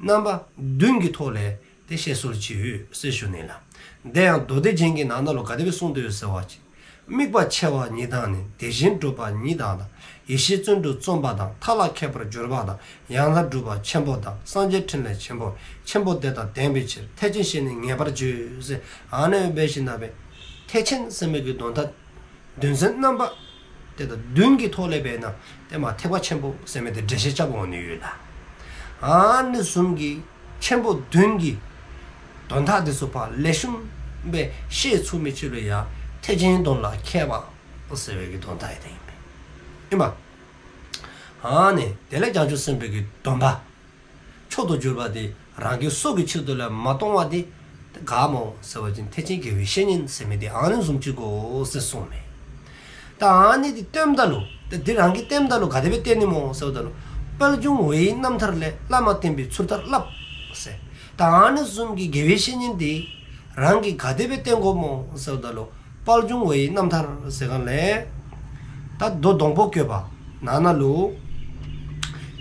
རྣམ་པ་བདུན་གྱི་ཐོག་ལས་དེ་བཤད་སྲོལ་ཅིག་ཡོད་ཟེར་ཞུ་ནི་ལགས། དེ་ཡང་མདོ་སྡེ་རྒྱན་གྱི་ནང་ན་ལུ་ག་དེ་སྦེ་གསུངས་ཏེ་ཡོད་ཟེར་བ་ཅིན། དམིགས་པ་ཆེ་བ་ཉིད་དང་ནི། དེ་བཞིན་སྒྲུབ་པ་ཉིད་དང་དང་། ཡེ་ཤེས་བརྩོན་འགྲུས་རྩོམ་པ་དང་། མཐའ་ལ་མཁས་པར་གྱུར་པ་དང་། ཡང་དག་སྒྲུབ་པ་ཆེན་པོ་དང་། སངས་རྒྱས་ཕྲིན་ལས་ཆེན་པོ། ཆེན་པོ་དེ་དང་ལྡན་པའི་ཕྱིར། ཐེག་ཆེན་བཤེས་གཉེན་ངེས་པར་བརྗོད་ཟེར་ཨ་ནེ་སྦེ་ཞིནམ་ལས་ཐེག་ཆེན་ཟེར་མི་གི་དོན་དག་དོན་ཚན་རྣམ་པ་དེ་དག་བདུན་གྱི་ཐོག་ལས་འབད་ན་དེ་མ་ཐེག་པ་ཆེན་པོ་ཟེར་མི་དེ་འགྲེལ་བཤད་རྐྱབ་འོང་ནི་ཡོད་ལགས། ཨ་ནི་བཟུམ་གྱི་ཆེན་པོ་བདུན་གྱི་དོན་དག་འདི་ཚུ་ཕར་ལེགས་ཤོམ་སྦེ་ཤེས་ཚུགས་མི་ཅིག་ལུ་ཡང་ཐེག་ཆེན་དོན་ལ་མཁས་པ་ཟེར་བའི་གི་དོན་དག་ཨིན་པས། ཨིན་པ། ཨ་ནི་དེ་ལས་བྱང་ཆུབ་སེམས་དཔའི་གི་སྡོམ་པ་མཆོག་ཏུ་གྱུར་པ་དེ་རང་གི་སྲོག་གི་ཕྱིར་དུ་ལས་མ་གཏོང་བ་དེ་ག་སྨོ་ཟེར་བ་ཅིན་ཐེག་ཆེན་དགེ་བའི་བཤེས་གཉེན་ཟེར་མི་དེ་ཨ་ནི་བཟུམ་ཅིག་དགོ་ཟེར་གསུངས་མས། ད་ཨ་ནི་དེ་བསྟེནམ་ད་ལུ་ད་དེ་རང་གིས་བསྟེནམ་ད་ལུ་ག་དེ་སྦེ་བསྟེན་ནི་སྨོ་ཟེརཝ་ད་ལུ། དཔལ་འབྱུང་བའི་རྣམ་ཐར་ལས། བླ་མ་བསྟེན་པའི་ཚུལ་ལྟར་བསླབ་ཟེར། ད་ཨ་ནི་བཟུམ་གྱི་དགེ་བའི་བཤེས་གཉེན་དེ་རང་གིས་ག་དེ་སྦེ་བསྟེན་དགོཔ་སྨོ་ཟེརཝ་ད་ལུ། དཔལ་འབྱུང་བའི་རྣམ་ཐར་ཟེར་ག་ལས་ད་མདོ་སྡོང་པོ་བཀོད་པ་ནང་ན་ལུ་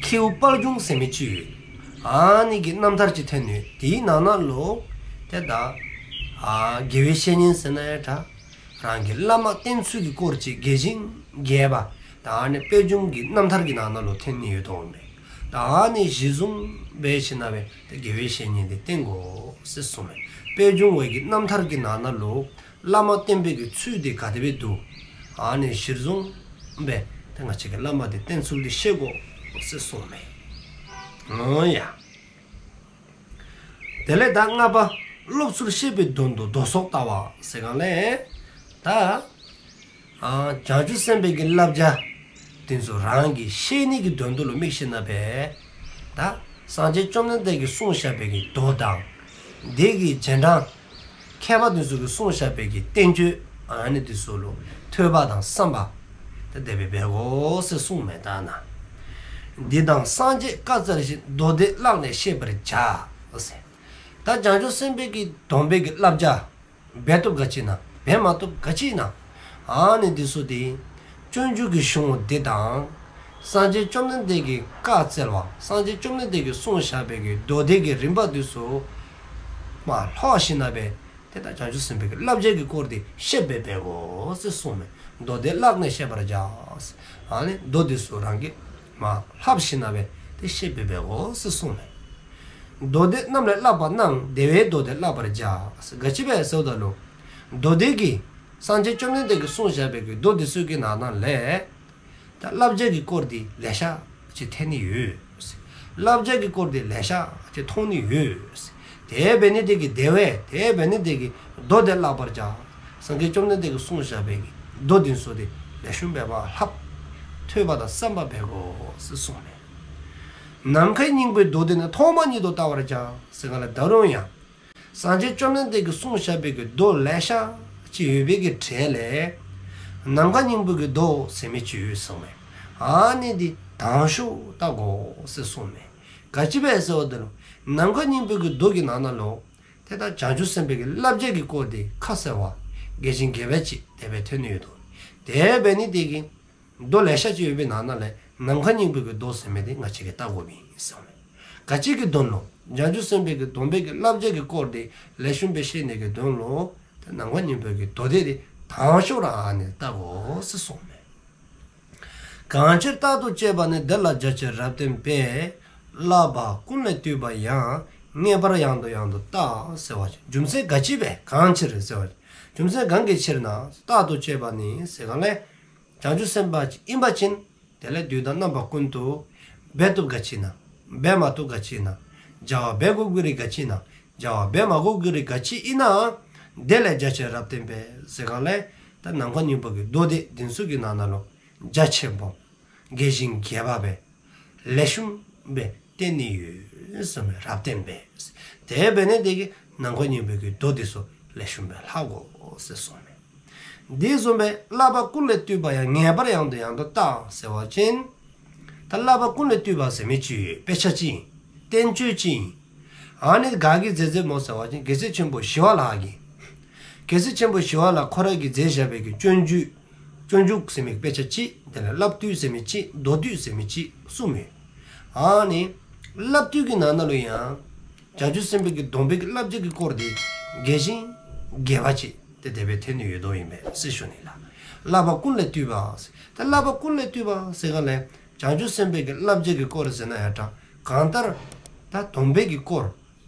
ཁྱེའུ་དཔལ་འབྱུང་ཟེར་མི་ཅིག་ཡོད། ཨ་ནི་གི་རྣམ་ཐར་ཅིག་ཐོན་ནུག། དེའི་ནང་ན་ལུ་ཏེ་ད་ཨ་དགེ་བའི་བཤེས་གཉེན་ཟེར་ན་ཡང་འདྲ། རང་གི་བླ་མ་བསྟེན་ཚུལ་གྱི་སྐོར་ཅིག་རྒྱས་ཤིང་རྒྱས་པ་ད་ཨ་ནི་དཔལ་འབྱུང་གི་རྣམ་ཐར་གྱི་ནང་ན་ལུ་ཐོན་ནི་ཡོདཔ་མས། ད་ཨ་ནི་གཞི་བཟུང་འབད་ཞིནམ་ལས་ད་དགེ་བའི་བཤེས་གཉེན་དེ་བསྟེན་དགོ་ཟེར་གསུངས་མས། དཔལ་འབྱུང་བའི་གི་རྣམ་ཐར་གྱི་ནང་ན་ལུ་བླ་མ་བསྟེན་པའི་གི་ཚུལ་དེ་ག་དེ་སྦེ་འདུག། ཨ་ནི་གཞིར་བཟུང་འབད་ད་ང་བཅས་ཀྱིས་བླ་མ་དེ་བསྟེན་ཚུལ་དེ་ཤེས་དགོ་ཟེར་གསུངས་མས། འོང་ཡ། དེ་ལས་ད་ལྔ་པ་སློབ་ཚུལ་བཤད་པའི་དོན་དུ་མདོ་སོགས་ལྟ་བ་ཟེར་ག་ལས་ད་ཨ་བྱང་ཆུབ་སེམས་དཔའི་གི་བསླབ་བྱ་དེ་ཚུ་རང་གིས་ཤེས་ནི་གི་དོན་དུ་ལུ་དམིགས་ཞིནམ་ལས་ད་སངས་རྒྱས་བཅོམ་ལྡན་འདས་ཀྱིས་གསུངས་བཞག་པའི་གི་མདོ་དང་དེ་གི་རྗེས་འབྲང་མཁས་པ་དེ་ཚུ་གིས་གསུངས་བཞག་པའི་གི་བསྟན་བཅོས་ཨ་ནི་དེ་ཚུ་ལུ་ཐོས་པ་དང་བསམ་པ་ད་དེ་སྦེ་འབད་དགོ་ཟེར་གསུངས་མས། ད་ན་འདི་དང་སངས་རྒྱས་བཀའ་སྩལ་བཞིན། མདོ་སྡེ་བཀླགས་ནས་ཤེས་པར་བྱ། ད་བྱང་ཆུབ་སེམས་དཔའི་གི་སྡོམ་པའི་གི་བསླབ་བྱ་འབད་བཏུབ་ག་ཅི་ཨིན་ན་འབད་མ་བཏུབ་ག་ཅི་ཨིན་ན་ཨ་ནི་དེ་ཚུ་དེ་སྤྱོད་འཇུག་གི་གཞུང་འདི་དང་སངས་རྒྱས་བཅོམ་ལྡན་འདས་ཀྱིས་བཀའ་སྩལ་བ་སངས་རྒྱས་བཅོམ་ལྡན་འདས་ཀྱིས་གསུངས་བཞག་པའི་གི་མདོ་སྡེ་གི་རིམ་པ་དེ་ཚུ་མ་ལྷག་ཞིནམ་ལས་དེ་ད་བྱང་ཆུབ་སེམས་དཔའི་གི་བསླབ་བྱ་གི་སྐོར་དེ་ཤེསཔ་སྦེ་འབད་དགོ་ཟེར་གསུངས་མས། མདོ་སྡེ་བཀླགས་ནས་ཤེས་པར་བྱ། ཨ་ནི་མདོ་དེ་ཚུ་རང་གིས་མ་ལྷག་ཞིནམ་ལས་དེ་ཤེསཔ་སྦེ་འབད་དགོ་ཟེར་གསུངས་མས། མདོ་སྡེ་རྣམས་ལས་བཀླག་པ་རྣམས། དེ་བས་མདོ་སྡེ་བཀླག་པར་བྱ། ག་ཅི་སྦེ་ཟེརཝ་ད་ལུ་མདོ་སྡེ་གི་སངས་རྒྱས་བཅོམ་ལྡན་འདས་ཀྱིས་གསུངས་བཞག་པའི་གི་མདོ་དེ་ཚུ་གི་ནང་ན་ལས་ད་བསླབ་བྱ་གི་སྐོར་དེ་ལེ་ཤ་ཅིག་ཐོན་ནི་ཡོད། བསླབ་བྱ་གི་སྐོར་དེ་ལེ་ཤ་ཅིག་མཐོང་ནི་ཡོད། དེ་འབད་ནི་དེ་གིས་དེ་བས་དེ་འབད་ནི་དེ་གིས་མདོ་སྡེ་བཀླག་པར་བྱ། སངས་རྒྱས་བཅོམ་ལྡན་འདས་ཀྱིས་གསུངས་བཞག་པའི་གི་མདོ་དེ་ཚུ་དེ་ལེགས་ཤོམ་སྦེ་མ་ལྷག་ཐོས་པ་དང་བསམ་པ་འབད་དགོ་ཟེར་གསུངས་མས། ནམ་མཁའི་སྙིང་པོའི་མདོ་སྡེ་ནི། ཐོག་མ་ཉིད་དུ་བལྟ་བར་བྱ། ཟེར་ག་ལས་ད་རུང་ཡང་སངས་རྒྱས་བཅོམ་ལྡན་འདས་ཀྱིས་གསུངས་བཞག་པའི་གི་མདོ་ལེ་ཤ་ཅིག་ཡོད་པའི་གི་གྲས་ལས་ནམ་མཁའ་སྙིང་པོའི་གི་མདོ་ཟེར་མི་ཅིག་ཡོད་གསུངས་མས། ཨ་ནི་དེ་དང་ཤོས་བལྟ་དགོ་ཟེར་གསུངས་མས། ག་ཅི་སྦེ་ཟེརཝ་ད་ལུ་ནམ་མཁའ་སྙིང་པོའི་གི་མདོ་གི་ནང་ན་ལུ་དེ་ད་བྱང་ཆུབ་སེམས་དཔའི་གི་བསླབ་བྱ་གི་སྐོར་དེ་ཁ་གསལ་བ་རྒྱས་ཤིང་རྒྱས་པ་ཅིག་དེ་སྦེ་ཐོན་ནི་ཡོད་དོ། དེ་འབད་ནི་དེ་གིས་མདོ་ལེ་ཤ་ཅིག་ཡོད་པའི་ནང་ན་ལས་ནམ་མཁའ་སྙིང་པོའི་གི་མདོ་ཟེར་མི་དེ་ང་བཅས་ཀྱིས་བལྟ་དགོཔ་ཨིན་ཟེར་གསུངས་མས། ག་ཅི་གི་དོན་ལུ་བྱང་ཆུབ་སེམས་དཔའི་གི་སྡོམ་པའི་གི་བསླབ་བྱ་གི་སྐོར་དེ་ལེགས་ཤོམ་སྦེ་ཤེས་ནི་གི་དོན་ལུ་དེ་ནམ་མཁའ་སྙིང་པོའི་གི་མདོ་སྡེ་དེ་དང་ཤོས་ར་ཨ་ནི་བལྟ་དགོ་ཟེར་གསུངས་མས། གང་ཕྱིར་རྟག་ཏུ་དཔྱད་པ་ནི། དེ་ལ་རྒྱ་ཆེར་རབ་བསྟན་པས། བསླབ་པ་ཀུན་ལས་བཏུས་པ་ཡང་། ངེས་པར་ཡང་དང་ཡང་དུ་བལྟ། ཟེར་བ་ཅིན་རྒྱུ་མཚན་ག་ཅི་སྦེ་གང་ཕྱིར་ཟེར་བ་ཅིན་རྒྱུ་མཚན་གང་གི་ཕྱིར་ན་རྟག་ཏུ་དཔྱད་པ་ནི་ཟེར་ག་ལས་བྱང་ཆུབ་སེམས་དཔའ་ཅིག་ཨིན་པ་ཅིན་དེ་ལས་དུས་དང་རྣམ་པ་ཀུན་ཏུ་འབད་བཏུབ་ག་ཅི་ཨིན་ན་འབད་མ་བཏུབ་ག་ཅི་ཨིན་ན་བྱ་བ་འབད་དགོ་གི་རིགས་ག་ཅི་ཨིན་ན་བྱ་བ་འབད་མ་དགོ་གི་རིགས་ག་ཅི་ཨིན་ན་དེ་ལ་རྒྱ་ཆེར་རབ་བསྟན་པས། ཟེར་ག་ལས་ད་ནམ་མཁའ་སྙིང་པོ་གི་མདོ་སྡེ་འདི་ཚུ་གི་ནང་ན་ལུ་རྒྱ་ཆེན་པོ་རྒྱས་ཤིང་རྒྱས་པ་སྦེ་ལེགས་ཤོམ་སྦེ་བསྟན་ནི་ཡོད་གསུངས་མས། རབ་བསྟན་པས། དེ་འབད་ནི་དེ་གིས་ནམ་མཁའ་སྙིང་པོའི་གི་མདོ་དེ་ཚུ་ལེགས་ཤོམ་སྦེ་ལྷག་དགོ་ཟེར་གསུངས་མས། དེ་བཟུམ་སྦེ་བསླབ་པ་ཀུན་ལས་བཏུས་པ་ཡང་། ངེས་པར་ཡང་དང་ཡང་དུ་བལྟ། ཟེར་བ་ཅིན་ད་བསླབ་པ་ཀུན་ལས་བཏུས་པ་ཟེར་མི་ཅིག་ཡོད། དཔེ་ཆ་ཅིག་ཨིན། བསྟན་བཅོས་ཅིག་ཨིན། ཨ་ནི་ག་གིས་མཛད་མཛདཔ་སྨོ་ཟེར་བ་ཅིན་རྒྱལ་སྲས་ཆེན་པོ་ཞི་བ་ལྷ་གིས། རྒྱལ་སྲས་ཆེན་པོ་ཞི་བ་ལྷ་ཁོ་ར་གིས་མཛད་བཞག་པའི་གི་སྤྱོད་འཇུག་སྤྱོད་འཇུག་ཟེར་མི་དཔེ་ཆ་གཅིག། དེ་ལས་བསླབ་བཏུས་ཟེར་མི་གཅིག། མདོ་བཏུས་ཟེར་མི་གཅིག་གསུམ་ཡོད། ཨ་ནི་བསླབ་བཏུས་ཀྱི་ནང་ན་ལུ་ཡང་བྱང་ཆུབ་སེམས་དཔའི་གི་སྡོམ་པའི་གི་བསླབ་བྱ་གི་སྐོར་དེ་རྒྱས་ཤིང་རྒྱས་པ་ཅིག་དེ་དེ་སྦེ་ཐོན་ནི་ཡོདཔ་ཨིན་པས་ཟེར་ཞུ་ནི་ལགས། བསླབ་པ་ཀུན་ལས་བཏུས་པ། ད་བསླབ་པ་ཀུན་ལས་བཏུས་པ་ཟེར་ག་ལས་བྱང་ཆུབ་སེམས་དཔའི་གི་བསླབ་བྱ་གི་སྐོར་ཟེར་ན་ཡང་འདྲ། གང་ལྟར་ད་སྡོམ་པའི་གི་སྐོར།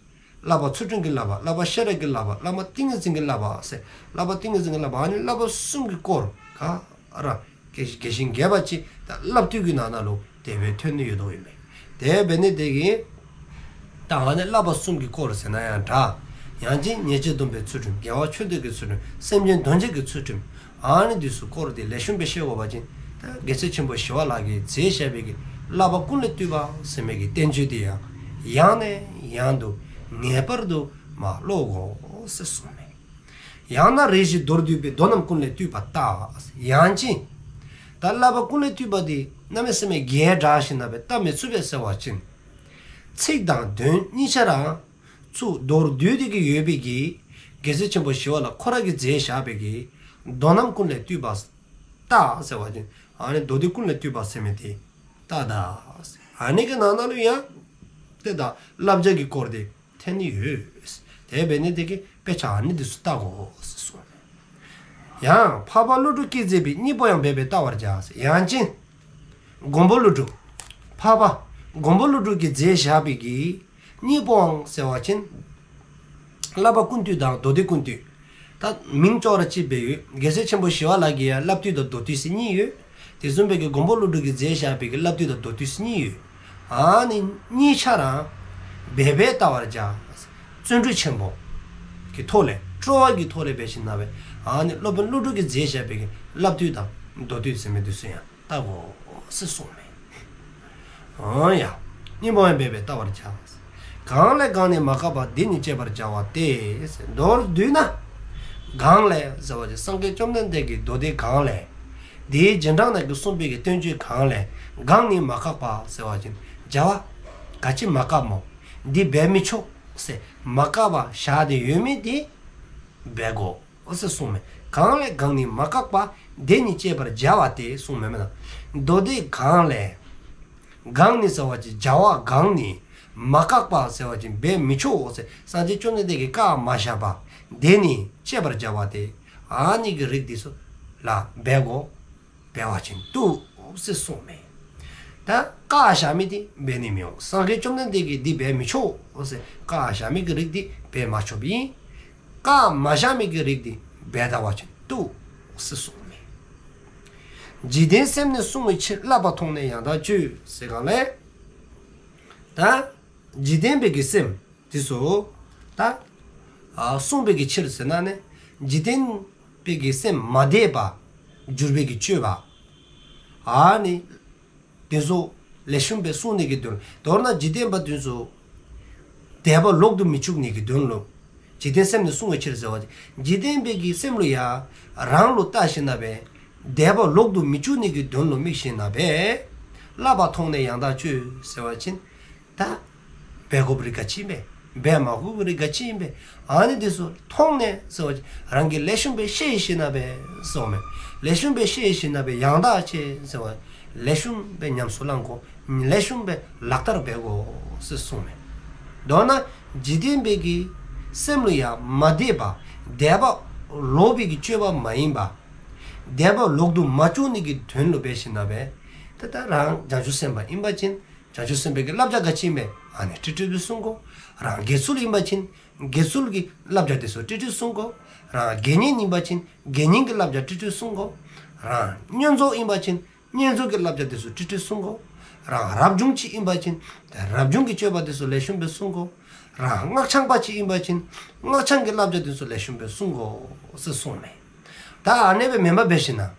བསླབ་པ་ཚུལ་ཁྲིམས་ཀྱི་བསླབ་པ། བསླབ་པ་ཤེས་རབ་ཀྱི་བསླབ་པ། བསླབ་པ་ཏིང་ངེ་འཛིན་གྱི་བསླབ་པ་ཟེར། བསླབ་པ་ཏིང་ངེ་འཛིན་གྱི་བསླབ་པ། ཨ་ནི་བསླབ་པ་གསུམ་གྱི་སྐོར་ག་ར་རྒྱས་རྒྱས་ཤིང་རྒྱས་པ་ཅིག་ད་བསླབ་བཏུས་ཀྱི་ནང་ན་ལུ་དེ་སྦེ་ཐོན་ནི་ཡོདཔ་ཨིན་པས། དེ་འབད་ནི་དེ་གིས་ ད་ཨ་ནི་བསླབ་པ་གསུམ་གྱི་སྐོར་ཟེར་ན་ཡང་འདྲ། ཡང་ཅིན་ཉེས་སྤྱོད་སྡོམ་པའི་ཚུལ་ཁྲིམས། དགེ་བ་ཆོས་སྡུད་ཀྱི་ཚུལ་ཁྲིམས། སེམས་ཅན་དོན་བྱེད་ཀྱི་ཚུལ་ཁྲིམས། ཨ་ནི་འདི་ཚུ་སྐོར་འདི་ལེགས་ཤོམ་སྦེ་ཤེས་དགོ་པ་ཅིན། ད་རྒྱལ་སྲས་ཆེན་པོ་ཞི་བ་ལྷ་གིས་མཛད་བཞག་པའི་གི་བསླབ་པ་ཀུན་ལས་བཏུས་པ་ཟེར་མི་གི་བསྟན་བཅོས་འདི་ཡང་ཡང་ནས་ཡང་དུ་ངེས་པར་དུ་མ་ཀློག་དགོ་ཟེར་གསུངས་མས། ཡང་ན་རེ་ཞིག་མདོར་བསྡུས་པའི་མདོ་རྣམས་ཀུན་ལས་བཏུས་པ་ལྟ། ཡང་ཅིན་ད་བསླབ་པ་ཀུན་ལས་བཏུས་པ་འདི་གནམ་མེད་ས་མེད་རྒྱས་དྲགས་ཞིནམ་ལས་བལྟ་མི་ཚུགས་པས་ཟེར་བ་ཅིན། ཚིག་དང་དོན་གཉིས་ཆ་ར་ཚུར་མདོར་བསྡུས་ཏེ་གི་ཡོད་པའི་གི་རྒྱལ་སྲས་ཆེན་པོ་ཞི་བ་ལྷ་ཁོ་ར་གིས་མཛད་བཞག་པའི་གི་མདོ་རྣམས་ཀུན་ལས་བཏུས་པ་ལྟ་ཟེར་བ་ཅིན། ཨ་ནི་མདོ་སྡེ་ཀུན་ལས་བཏུས་པ་ཟེར་མི་དེ་ལྟ་ད། ཨ་ནི་གི་ནང་ན་ལུ་ཡང་དེ་ད་བསླབ་བྱ་གི་སྐོར་དེ་ཐོན་ནི་ཡོད། དེ་འབད་ནི་དེ་གིས་དཔེ་ཆ་ཨ་ནི་འདི་ཚུ་བལྟ་དགོ་ཟེར་གསུངས། ཡང་འཕགས་པ་ཀླུ་སྒྲུབ་ཀྱིས་མཛད་པའི་སྙིང་པོའང་འབད་པས་བལྟ་བར་བྱ། ཡང་ཅིན་མགོན་པོ་ཀླུ་སྒྲུབ། འཕགས་པ་མགོན་པོ་ཀླུ་སྒྲུབ་ཀྱིས་མཛད་བཞག་པའི་གི་སྙིང་པོའང་ཟེར་བ་ཅིན། བསླབ་པ་ཀུན་བཏུས་དང་མདོ་སྡེ་ཀུན་བཏུས། ད་མིང་ཅོག་ར་གཅིག་སྦེ་ཡོད། རྒྱལ་སྲས་ཆེན་པོ་ཞི་བ་ལྷ་གི་ཡང་བསླབ་བཏུས་དང་མདོ་བཏུས་ཟེར་གཉིས་ཡོད། དེ་བཟུམ་སྦེ་གི་མགོན་པོ་ཀླུ་སྒྲུབ་ཀྱིས་མཛད་བཞག་པའི་གི་བསླབ་བཏུས་དང་མདོ་བཏུས་ཟེར་གཉིས་ཡོད། ཨ་ནི་གཉིས་ཆ་ར་འབད་པས་བལྟ་བར་བྱ། བརྩོན་འགྲུས་ཆེན་པོ་གི་ཐོག་ལས་སྤྲོ་བ་གི་ཐོག་ལས་འབད་ཞིནམ་ལས་ཨ་ནི་སློབ་དཔོན་ཀླུ་སྒྲུབ་ཀྱིས་མཛད་བཞག་པའི་གི་བསླབ་བཏུས་དང་མདོ་བཏུས་ཟེར་མི་འདི་ཚུ་ཡང་བལྟ་དགོ་ཟེར་གསུངས་མས། འོ་ཡ། སྙིང་པོའང་འབད་པས་བལྟ་བར་བྱ། གང་ལས་གང་ནི་མ་བཀག་པ། དེ་ཉིད་སྤྱད་པར་བྱ་བ་སྟེ། མདོར་བསྡུས་ན། གང་ལས་ཟེར་བ་ཅིན་སངས་རྒྱས་བཅོམ་ལྡན་འདས་ཀྱི་མདོ་སྡེ་གང་ལས། དེའི་རྗེས་འབྲང་རྣམས་ཀྱིས་གསུངས་པའི་གི་བསྟན་བཅོས་གང་ལས། གང་ནི་མ་བཀག་པ་ཟེར་བ་ཅིན་བྱ་བ་ག་ཅི་མ་བཀག་མོ། འདི་འབད་མི་ཆོག་ཟེར་མ་བཀག་པར་བཞག་སྟེ་ཡོད་མི་དེ་འབད་དགོ་ཟེར་གསུངས་མས། གང་ལས་གང་ནི་མ་བཀག་པ། དེ་ཉིད་སྤྱད་པར་བྱ་བ་སྟེ་གསུངས་མས་མེན་ན། མདོ་སྡེ་གང་ལས། གང་ནི་ཟེར་བ་ཅིན་བྱ་བ་གང་ནི་མ་བཀག་པ་ཟེར་བ་ཅིན་འབད་མི་ཆོག་ཟེར་སངས་རྒྱས་བཅོམ་ལྡན་འདས་ཀྱིས་བཀག་མ་བཞག་པ། དེ་ཉིད་སྤྱད་པར་བྱ་བ་སྟེ། ཨ་ནི་གི་རིགས་འདི་ཚུ་ལ་འབད་དགོ། འབད་བ་ཅིན་བཏུབ་ཟེར་གསུངས་མས། ད་བཀག་བཞག་མི་དེ་འབད་ནི་མི་འོང་། སངས་རྒྱས་བཅོམ་ལྡན་འདས་ཀྱིས་འདི་འབད་མི་ཆོག་ཟེར་བཀག་བཞག་མི་གི་རིགས་དེ་འབད་མ་ཆོགཔ་ཨིན། བཀག་མ་བཞག་མི་གི་རིགས་དེ་འབད་ད་བ་ཅིན་བཏུབ་ཟེར་གསུངས་མས། འཇིག་རྟེན་སེམས་ནི་བསྲུང་བའི་ཕྱིར། བསླབ་པ་མཐོང་ནས་ཡང་དག་སྤྱོད་ཟེར་གང་ལས། ད་འཇིག་རྟེན་པའི་གི་སེམས་དེ་ཚུ་ད་ཨ་བསྲུང་བའི་གི་ཕྱིར་ཟེར་ན་ནི་འཇིག་རྟེན་པའི་གི་སེམས་མ་དད་པ་འགྱུར་བའི་གི་སྤྱོད་པ། ཨ་ནི་དེ་ཚུ་ལེགས་ཤོམ་སྦེ་བསྲུང་ནི་གི་དོན། མདོར་ན་འཇིག་རྟེན་པ་དེ་ཚུ་དད་པ་ལོག་ཏུ་མི་བཅུག་ནི་གི་དོན་ལུ། འཇིག་རྟེན་སེམས་ནི་བསྲུང་བའི་ཕྱིར་ཟེར་བ་ཅིན་འཇིག་རྟེན་པའི་གི་སེམས་ལུ་ཡང་རང་ལུ་བལྟ་ཞིནམ་ལས་དད་པ་ལོག་ཏུ་མི་བཅུག་ནི་གི་དོན་ལུ་དམིགས་ཞིནམ་ལས། བསླབ་པ་མཐོང་ནས་ཡང་དག་སྤྱོད་ཟེར་བ་ཅིན་ད་འབད་དགོཔ་རིགས་ག་ཅི་ཨིན་པས། འབད་མ་དགོཔ་རིགས་ག་ཅི་ཨིན་པས། ཨ་ནི་དེ་ཚུ་མཐོང་ནས་ཟེར་བ་ཅིན་རང་གིས་ལེགས་ཤོམ་སྦེ་ཤེས་ཞིནམ་ལས་ཟེརཝ་མས། ལེགས་ཤོམ་སྦེ་ཤེས་ཞིནམ་ལས་ཡང་དག་བྱེད་ཟེརཝ་ལེགས་ཤོམ་སྦེ་ཉམས་སུ་བླང་དགོ། ལེགས་ཤོམ་སྦེ་ལག་བསྟར་འབད་དགོ་ཟེར་གསུངས་མས། མདོར་ན་འཇིག་རྟེན་པའི་གི་སེམས་ལུ་ཡང་མ་དད་པ་དད་པ་ལོག་པའི་གི་སྤྱོད་པ་མ་ཡིན་པ། དད་པ་ལོག་ཏུ་མ་བཅུག་ནི་གི་དོན་ལུ་འབད་ཞིནམ་ལས། ཏེ་ད་རང་བྱང་ཆུབ་སེམས་དཔའ་ཨིན་པ་ཅིན་བྱང་ཆུབ་སེམས་དཔའི་གི་བསླབ་བྱ་ག་ཅི་ཨིན་པས། ཨ་ནི་ཏིག་ཏིག་སྦེ་བསྲུང་དགོ། རང་དགེ་ཚུལ་ཨིན་པ་ཅིན་དགེ་ཚུལ་གྱི་བསླབ་བྱ་དེ་ཚུ་ཏིག་ཏིག་བསྲུང་དགོ། རང་དགེ་བསྙེན་ཨིན་པ་ཅིན་དགེ་བསྙེན་གྱི་བསླབ་བྱ་ཏིག་ཏིག་བསྲུང་དགོ། རང་བསྙེན་རྫོགས་ཨིན་པ་ཅིན་བསྙེན་རྫོགས་ཀྱི་བསླབ་བྱ་དེ་ཚུ་ཏིག་ཏིག་བསྲུང་དགོ། རང་རབ་བྱུང་ཅིག་ཨིན་པ་ཅིན་རབ་བྱུང་གི་སྤྱོད་པ་དེ་ཚུ་ལེགས་ཤོམ་སྦེ་བསྲུང་དགོ། རང་སྔགས་འཆང་པ་ཅིག་ཨིན་པ་ཅིན་སྔགས་འཆང་གི་བསླབ་བྱ་དེ་ཚུ་ལེགས་ཤོམ་སྦེ་བསྲུང་དགོ་ཟེར་གསུངས་མས། ད་ཨ་ནེ་སྦེ་མེན་པར་འབད་ཞིནམ་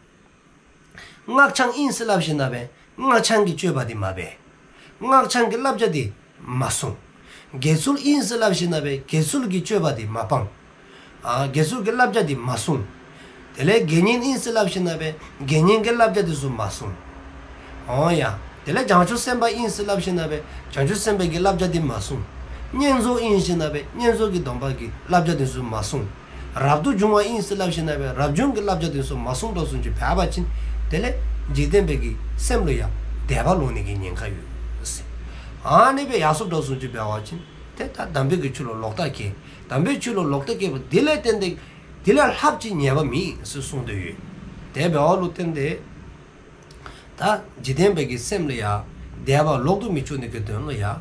ལས། སྔགས་འཆང་ཨིན་ཟེར་སླབ་ཞིནམ་ལས་སྔགས་འཆང་གི་སྤྱོད་པ་དེ་མ་འབད། སྔགས་འཆང་གི་བསླབ་བྱ་དེ་མ་བསྲུང་། དགེ་ཚུལ་ཨིན་ཟེར་སླབ་ཞིནམ་ལས་དགེ་ཚུལ་གྱི་སྤྱོད་པ་དེ་མ་སྤང་། ཨ་དགེ་ཚུལ་གྱི་བསླབ་བྱ་དེ་མ་བསྲུང་། དེ་ལས་དགེ་བསྙེན་ཨིན་ཟེར་སླབ་ཞིནམ་ལས་དགེ་བསྙེན་གྱི་བསླབ་བྱ་དེ་ཚུ་མ་བསྲུང་། འོ་ཡ། དེ་ལས་བྱང་ཆུབ་སེམས་དཔའ་ཨིན་ཟེར་སླབ་ཞིནམ་ལས་བྱང་ཆུབ་སེམས་དཔའི་གི་བསླབ་བྱ་དེ་མ་བསྲུང་། བསྙེན་རྫོགས་ཨིན་ཞིནམ་ལས་བསྙེན་རྫོགས་ཀྱི་སྡོམ་པ་གི་བསླབ་བྱ་དེ་ཚུ་མ་བསྲུང་། རབ་ཏུ་བྱུང་བ་ཨིན་ཟེར་སླབ་ཞིནམ་ལས་རབ་བྱུང་གི་བསླབ་བྱ་དེ་ཚུ་མ་བསྲུང་དོ་བཟུམ་ཅིག་འབད་བ་ཅིན། དེ་ལས་འཇིག་རྟེན་པའི་གི་སེམས་ལུ་ཡང་དད་པ་ལོག་ནི་གི་ཉེན་ཁ་ཡོད་ཟེར། ཨ་ནེ་སྦེ་ཡར་སོཔ་དོ་བཟུམ་ཅིག་འབད་བ་ཅིན། ཏེ་ད་དམ་པའི་གི་ཆོས་ལུ་ལོག་ལྟ་སྐྱེ། དམ་པའི་ཆོས་ལུ་ལོག་ལྟ་སྐྱེ་བ་དེ་ལས་བརྟེན་ཏེ་དེ་ལས་ལྷགཔ་ཅིག་ཉེས་པ་མེད་ཟེར་གསུངས་ཏེ་ཡོད། དེ་འབདཝ་ལུ་བརྟེན་ཏེ། ད་འཇིག་རྟེན་པའི་གི་སེམས་ལུ་ཡང་དད་པ་ལོག་ཏུ་མི་བཅུག་ནི་གི་དོན་ལུ་ཡང་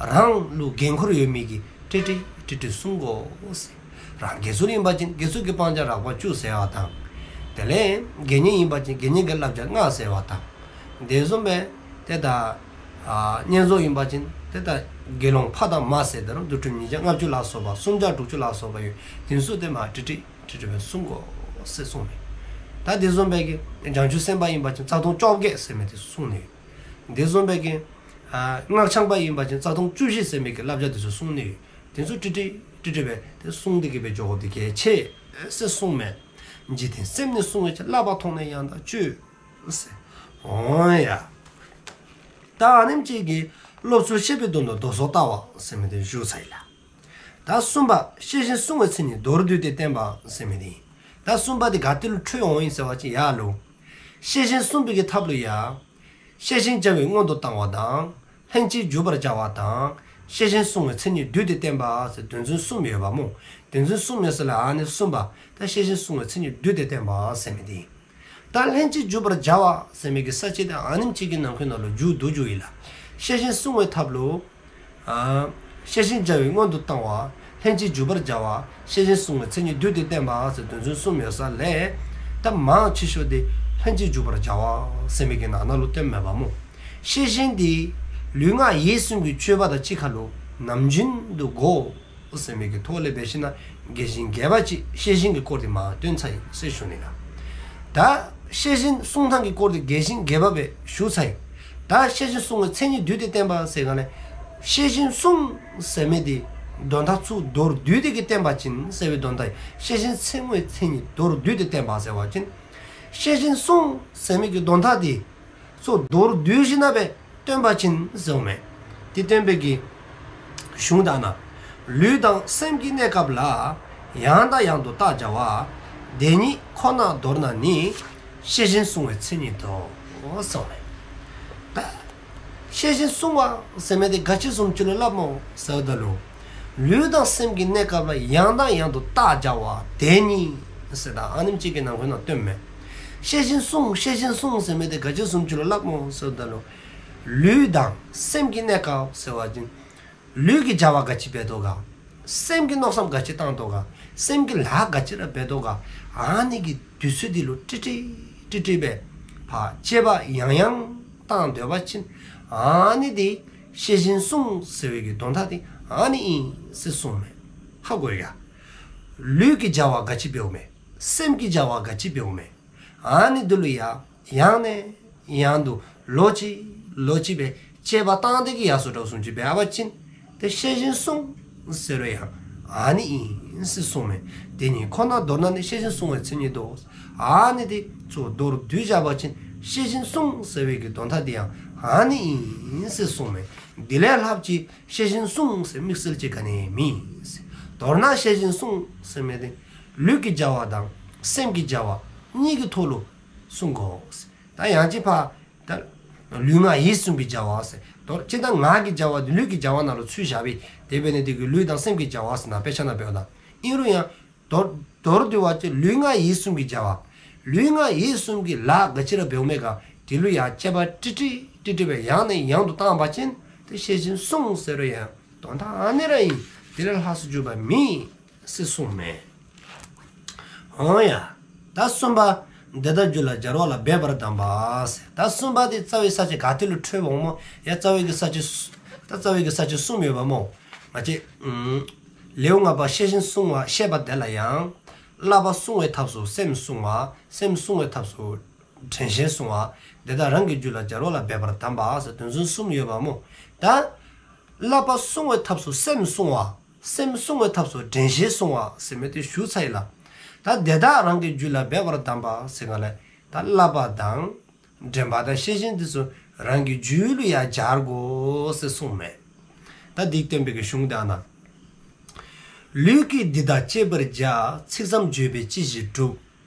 རང་ལུ་འགན་ཁུར་ཡོད་མི་གིས་ཏིག་ཏིག་ཏིག་ཏིག་བསྲུང་དགོ་ཟེར། རང་དགེ་ཚུལ་ཨིན་པ་ཅིན་དགེ་ཚུལ་གྱི་སྤང་བྱ་རགས་པ་བཅུ་བསྲུང་བ་དང་། དེ་ལས་དགེ་བསྙེན་ཨིན་པ་ཅིན་དགེ་བསྙེན་གྱི་བསླབ་བྱ་ལྔ་བསྲུང་བ་དང་། དེ་བཟུམ་སྦེ་ཏེ་ད་ཨ་བསྙེན་རྫོགས་ཨིན་པ་ཅིན་ དེ་ད་དགེ་སློང་ཕ་དང་མ་ཟེར་ད་རུང་དུས་དྲུག་ཉིས་བརྒྱ་ལྔ་བཅུ་ལ་སོགས་པ་སུམ་བརྒྱ་དྲུག་ཅུ་ལ་སོགས་པ་ཡོད། དེ་ཚུ་དེ་མ་ཀྲིག་ཀྲི་ཀྲིག་ཀྲི་སྦེ་བསྲུང་དགོ་ཟེར་གསུངས་མས། ད་དེ་བཟུམ་སྦེ་གི་བྱང་ཆུབ་སེམས་དཔའ་ཨིན་པ་ཅིན་རྩ་ལྟུང་བཅོ་བརྒྱད་ཟེར་མི་དེ་བསྲུང་ནི་ཡོད། དེ་བཟུམ་སྦེ་གི་ཨ་སྔགས་འཆང་པ་ཨིན་པ་ཅིན་རྩ་ལྟུང་བཅུ་བཞི་ཟེར་མི་གི་བསླབ་བྱ་དེ་ཚུ་བསྲུང་ནི་ཡོད། དེ་ཚུ་ཀྲིག་ཀྲི་ཀྲིག་ཀྲི་སྦེ་དེ་བསྲུང་སྟེ་གི་སྦེ་འགྱོ་དགོཔ་དེ་གལ་ཆེ་ཟེར་གསུངས་མས། འཇིག་རྟེན་སེམས་ནི་བསྲུང་བའི་ཕྱིར། བསླབ་པ་མཐོང་ནས་ཡང་དག་སྤྱོད་ཟེར། འོང་ཡ། ད་ཨ་ནེམ་ཅིག་གིས་སློབ་ཚུལ་བཤད་པའི་དོན་དུ་མདོ་སོགས་ལྟ་བ་ཟེར་མི་དེ་ཞུ་ཚར་ཡི་ལགས། ད་གསུམ་པ་ཤེས་བཞིན་བསྲུང་བའི་མཚན་ཉིད་མདོར་བསྡུས་ཏེ་བསྟན་པ་ཟེར་མི་དེ་ཨིན། ད་གསུམ་པ་དེ་ག་ཏེ་ལུ་འཕྲོས་འོང་ཡི་ཟེར་བ་ཅིན་ཡར་ལུ་ཤེས་བཞིན་བསྲུང་བའི་གི་ཐབས་ལུ་ཡ། ཤེས་བཞིན་བྱ་བའི་སྔོན་དུ་བཏང་བ་དང་། ལྷན་ཅིག་འཇུག་པར་བྱ་བ་དང་། ཤེས་བཞིན་བསྲུང་བའི་མཚན་ཉིད་བསྡུས་ཏེ་བསྟན་པ་ཟེར་དོན་ཚན་གསུམ་ཡོདཔ་སྨོ། དོན་ཚན་གསུམ་ཡོད་ས་ལས་ཨ་ནི་གསུམ་པ་ད་ཤེས་བཞིན་བསྲུང་བའི་མཚན་ཉིད་བསྡུས་ཏེ་བསྟན་པ་ཟེར་མི་དེ་ཨིན། ད་ལྷན་ཅིག་འཇུག་པར་བྱ་བ་ཟེར་མི་གི་ས་བཅད་དེ་ཨ་ནེམ་ཅིག་གི་ནང་འཁོད་ནང་ལུ་འཇུག་འདུག་འཇུག་ཡི་ལགས། ཤེས་བཞིན་བསྲུང་བའི་ཐབས་ལུ། ཨ་ཤེས་བཞིན་བྱ་བའི་སྔོན་དུ་བཏང་བ། ལྷན་ཅིག་འཇུག་པར་བྱ་བ། ཤེས་བཞིན་བསྲུང་བའི་མཚན་ཉིད་བསྡུས་ཏེ་བསྟན་པ་ཟེར་དོན་ཚན་གསུམ་ཡོད་ས་ལས། ད་མང་ཆེ་ཤོས་དེ་ལྷན་ཅིག་འཇུག་པར་བྱ་བ་ཟེར་མི་གི་ནང་ན་ལུ་སྟོནམ་མས་པ་སྨོ། ཤེས་བཞིན་དེ་ལུས་ངག་ཡིད་གསུམ་གྱི་སྤྱོད་པ་དང་གཅིག་ཁར་ལུ་ནམ་རྒྱུན་དུ་དགོ་ཟེར་མི་གི་ཐོག་ལས་འབད་ཞིན་ན་རྒྱས་ཤིང་རྒྱས་པ་ཅིག་ཤེས་བཞིན་གྱི་སྐོར་དེ་མ་སྟོན་ཚར་ཡི་ཟེར་ཞུ་ནི་ལགས། ད་ཤེས་བཞིན་བསྲུང་ཐངས་ཀྱི་སྐོར་དེ་རྒྱས་ཤིང་རྒྱས་པ་སྦེ་ཞུ་ཚར་ཡི། ད་ཤེས་བཞིན་བསྲུང་བའི་མཚན་ཉིད་བསྡུས་ཏེ་བསྟན་པ་ཟེར་ག་ལས། ཤེས་བཞིན་བསྲུང་ཟེར་མི་དེ་དོན་དག་ཚུ་མདོར་བསྡུས་ཏེ་གི་བསྟན་པ་ཅིན་ཟེར་བའི་དོན་དག་ཨིན། ཤེས་བཞིན་བསྲུང་བའི་མཚན་ཉིད་མདོར་བསྡུས་ཏེ་བསྟན་པ་ཟེར་བ་ཅིན། ཤེས་བཞིན་བསྲུང་ཟེར་མི་གི་དོན་དག་དེ་ཚུ་མདོར་བསྡུས་ཞིན་ན་སྦེ་སྟོན་པ་ཅིན་ཟེརཝ་མས། དེ་སྟོན་པའི་གི་གཞུང་དག་ན། ལུས་དང་སེམས་ཀྱི་གནས་སྐབས་ལ། ཡང་དང་ཡང་དུ་བརྟག་བྱ་བ། དེ་ཉིད་ཁོ་ནར་མདོར་ན་ནི། ཤེས་བཞིན་བསྲུང་བའི་མཚན་ཉིད་དོ། ཟེརཝ་མས། ད་ཤེས་བཞིན་བསྲུང་བ་ཟེར་མི་དེ་ག་ཅི་བཟུམ་ཅིག་ལུ་སླབ་སྨོ་ཟེརཝ་ད་ལུ། ལུས་དང་སེམས་ཀྱི་གནས་སྐབས་ལ་ཡང་དང་ཡང་དུ་བརྟག་བྱ་བ་དེ་ཉིད་ཟེར་ད་ཨ་ནེམ་ཅིག་གི་ནང་འཁོད་ནང་སྟོནམ་མས། ཤེས་བཞིན་བསྲུང་ཤེས་བཞིན་བསྲུང་ཟེར་མི་དེ་ག་ཅི་བཟུམ་ཅིག་ལུ་སླབ་སྨོ་ཟེརཝ་ད་ལུ། ལུས་དང་སེམས་ཀྱི་གནས་སྐབས་ཟེར་བ་ཅིན། ལུས་ཀྱི་བྱ་བ་ག་ཅི་འབད་དོ་ག། སེམས་ཀྱིས་མནོ་བསམ་ག་ཅི་བཏང་དོ་ག། སེམས་ཀྱིས་ལཱ་ག་ཅི་ར་འབད་དོ་ག། ཨ་ནི་གི་དུས་ཚོད་དེ་ལུ་ཀྲིག་ཀྲི་ཀྲིག་ཀྲི་སྦེ་ཕར་དཔྱད་པ་ཡང་ཡང་བཏང་སྡོད་པ་ཅིན། ཨ་ནི་དེ་ཤེས་བཞིན་བསྲུང་ཟེར་བའི་གི་དོན་དག་དེ་ཨ་ནི་ཨིན་ཟེར་གསུངསམ་མས། ཧ་གོ་ཡི་ག། ལུས་ཀྱི་བྱ་བ་ག་ཅི་འབདཝ་མས། སེམས་ཀྱི་བྱ་བ་ག་ཅི་འབདཝ་མས། ཨ་ནི་དེ་ལུ་ཡང་ཡང་ནས་ཡང་དུ་ལོག་ཅི་ལོག་ཅི་སྦེ་དཔྱད་པ་བཏང་སྟེ་གི་ཡར་སོ་དྲགས་བཟུམ་ཅིག་འབད་བ་ཅིན། དེ་ཤེས་བཞིན་བསྲུང་ཟེར་རུང་ཡང་ཨ་ནི་ཨིན་ཟེར་གསུངསམ་མས། དེ་ཉིད་ཁོ་ནར་མདོར་ན་ནི། ཤེས་བཞིན་བསྲུང་བའི་མཚན་ཉིད་དོ། ཨ་ནི་དེ་ཚུ་མདོར་བསྡུས་བཞག་པ་ཅིན་ཤེས་བཞིན་བསྲུང་ཟེར་བའི་གི་དོན་དག་དེ་ཡང་ཨ་ནི་ཨིན་ཟེར་གསུངསམ་མས། དེ་ལས་ལྷགཔ་ཅིག་ཤེས་བཞིན་བསྲུང་ཟེར་དམིགས་བསལ་ཅིག་ག་ནི་མེད། མདོར་ན་ཤེས་བཞིན་བསྲུང་ཟེར་མི་དེ་ལུས་ཀྱི་བྱ་བ་དང་སེམས་ཀྱི་བྱ་བ་གཉིས་ཀྱི་ཐོག་ལུ་བསྲུང་དགོ། ད་ཡང་ཅིན་ཕར་ད་ལུས་ངག་ཡིད་གསུམ་གྱི་བྱ་བ་ཟེར། མདོར་ཅི་ད་ངག་གི་བྱ་བ་དེ་ལུས་ཀྱི་བྱ་བ་ནང་ལུ་ཚུད་བཞག་པས། དེ་འབད་ནི་དེ་གིས་ལུས་དང་སེམས་ཀྱི་བྱ་བ་ཟེར་ནཱ་དཔེ་ཆ་ནང་འབདཝ་ད། ཨིན་རུང་ཡང་མདོར་མདོར་བསྡུ་བ་ཅིན་ལུས་ངག་ཡིད་གསུམ་གྱི་བྱ་བ། ལུས་ངག་ཡིད་གསུམ་གྱི་ལཱ་ག་ཅི་ར་འབདཝ་མས་ག། དེ་ལུ་ཡང་དཔྱད་པ་ཀྲིག་ཀྲི་ཀྲིག་ཀྲི་སྦེ་ཡང་ནས་ཡང་དུ་བཏང་པ་ཅིན། དེ་ཤེས་བཞིན་བསྲུང་ཟེར་རུང་ཡང་དོན་དག་ཨ་ནི་ར་ཨིན། དེ་ལས་ལྷག་སུ་གྱུར་པ་མེད་ཟེར་གསུངསམ་མས། འོང་ཡ། ད་གསུམ་པ། དེ་དག་རྒྱུད་ལ་སྦྱར་བ་ལ་འབད་པར་གདམས་པ་ཟེར། ད་གསུམ་པ་དེ་རྩ་བའི་ས་བཅད་ག་ཏེ་ལུ་འཕྲོས་འོང་སྨོ། ཡ་རྩ་བའི་གི་ས་བཅད་ད་རྩ་བའི་གི་ས་བཅད་གསུམ་ཡོདཔ་སྨོ། ང་བཅས་ཨུམ་ལེའུ་ལྔ་པ་ཤེས་བཞིན་བསྲུང་བ་བཤད་པ་དེ་ལ་ཡང་། བསླབ་པ་བསྲུང་བའི་ཐབས་སུ་སེམས་བསྲུང་བ། སེམས་བསྲུང་བའི་ཐབས་སུ་དྲན་ཤེས་བསྲུང་བ། དེ་དག་རང་གི་རྒྱུད་ལ་སྦྱར་བ་ལ་འབད་པར་གདམས་པ་ཟེར་དོན་ཚན་གསུམ་ཡོདཔ་སྨོ། ད་བསླབ་པ་བསྲུང་བའི་ཐབས་སུ་སེམས་བསྲུང་བ། སེམས་བསྲུང་བའི་ཐབས་སུ་དྲན་ཤེས་བསྲུང་བ་ཟེར་མི་དེ་ཞུ་ཚར་ཡི་ལགས། ད་དེ་དག་རང་གི་རྒྱུད་ལ་འབད་པར་གདམས་པ་ཟེར་ག་ལས། ད་བསླབ་པ་དང་དྲན་པ་དང་ཤེས་བཞིན་དེ་ཚུ་རང་གི་རྒྱུད་ལུ་ཡང་སྦྱར་དགོ་ཟེར་གསུངསམ་མས། ད་དེ་སྟོན་པའི་གི་གཞུང་དག་ན། ལུས་ཀྱིས་འདི་དག་སྤྱད་པར་བྱ། ཚིག་ཙམ་བརྗོད་པས་ཅི་ཞིག་འགྲུབ།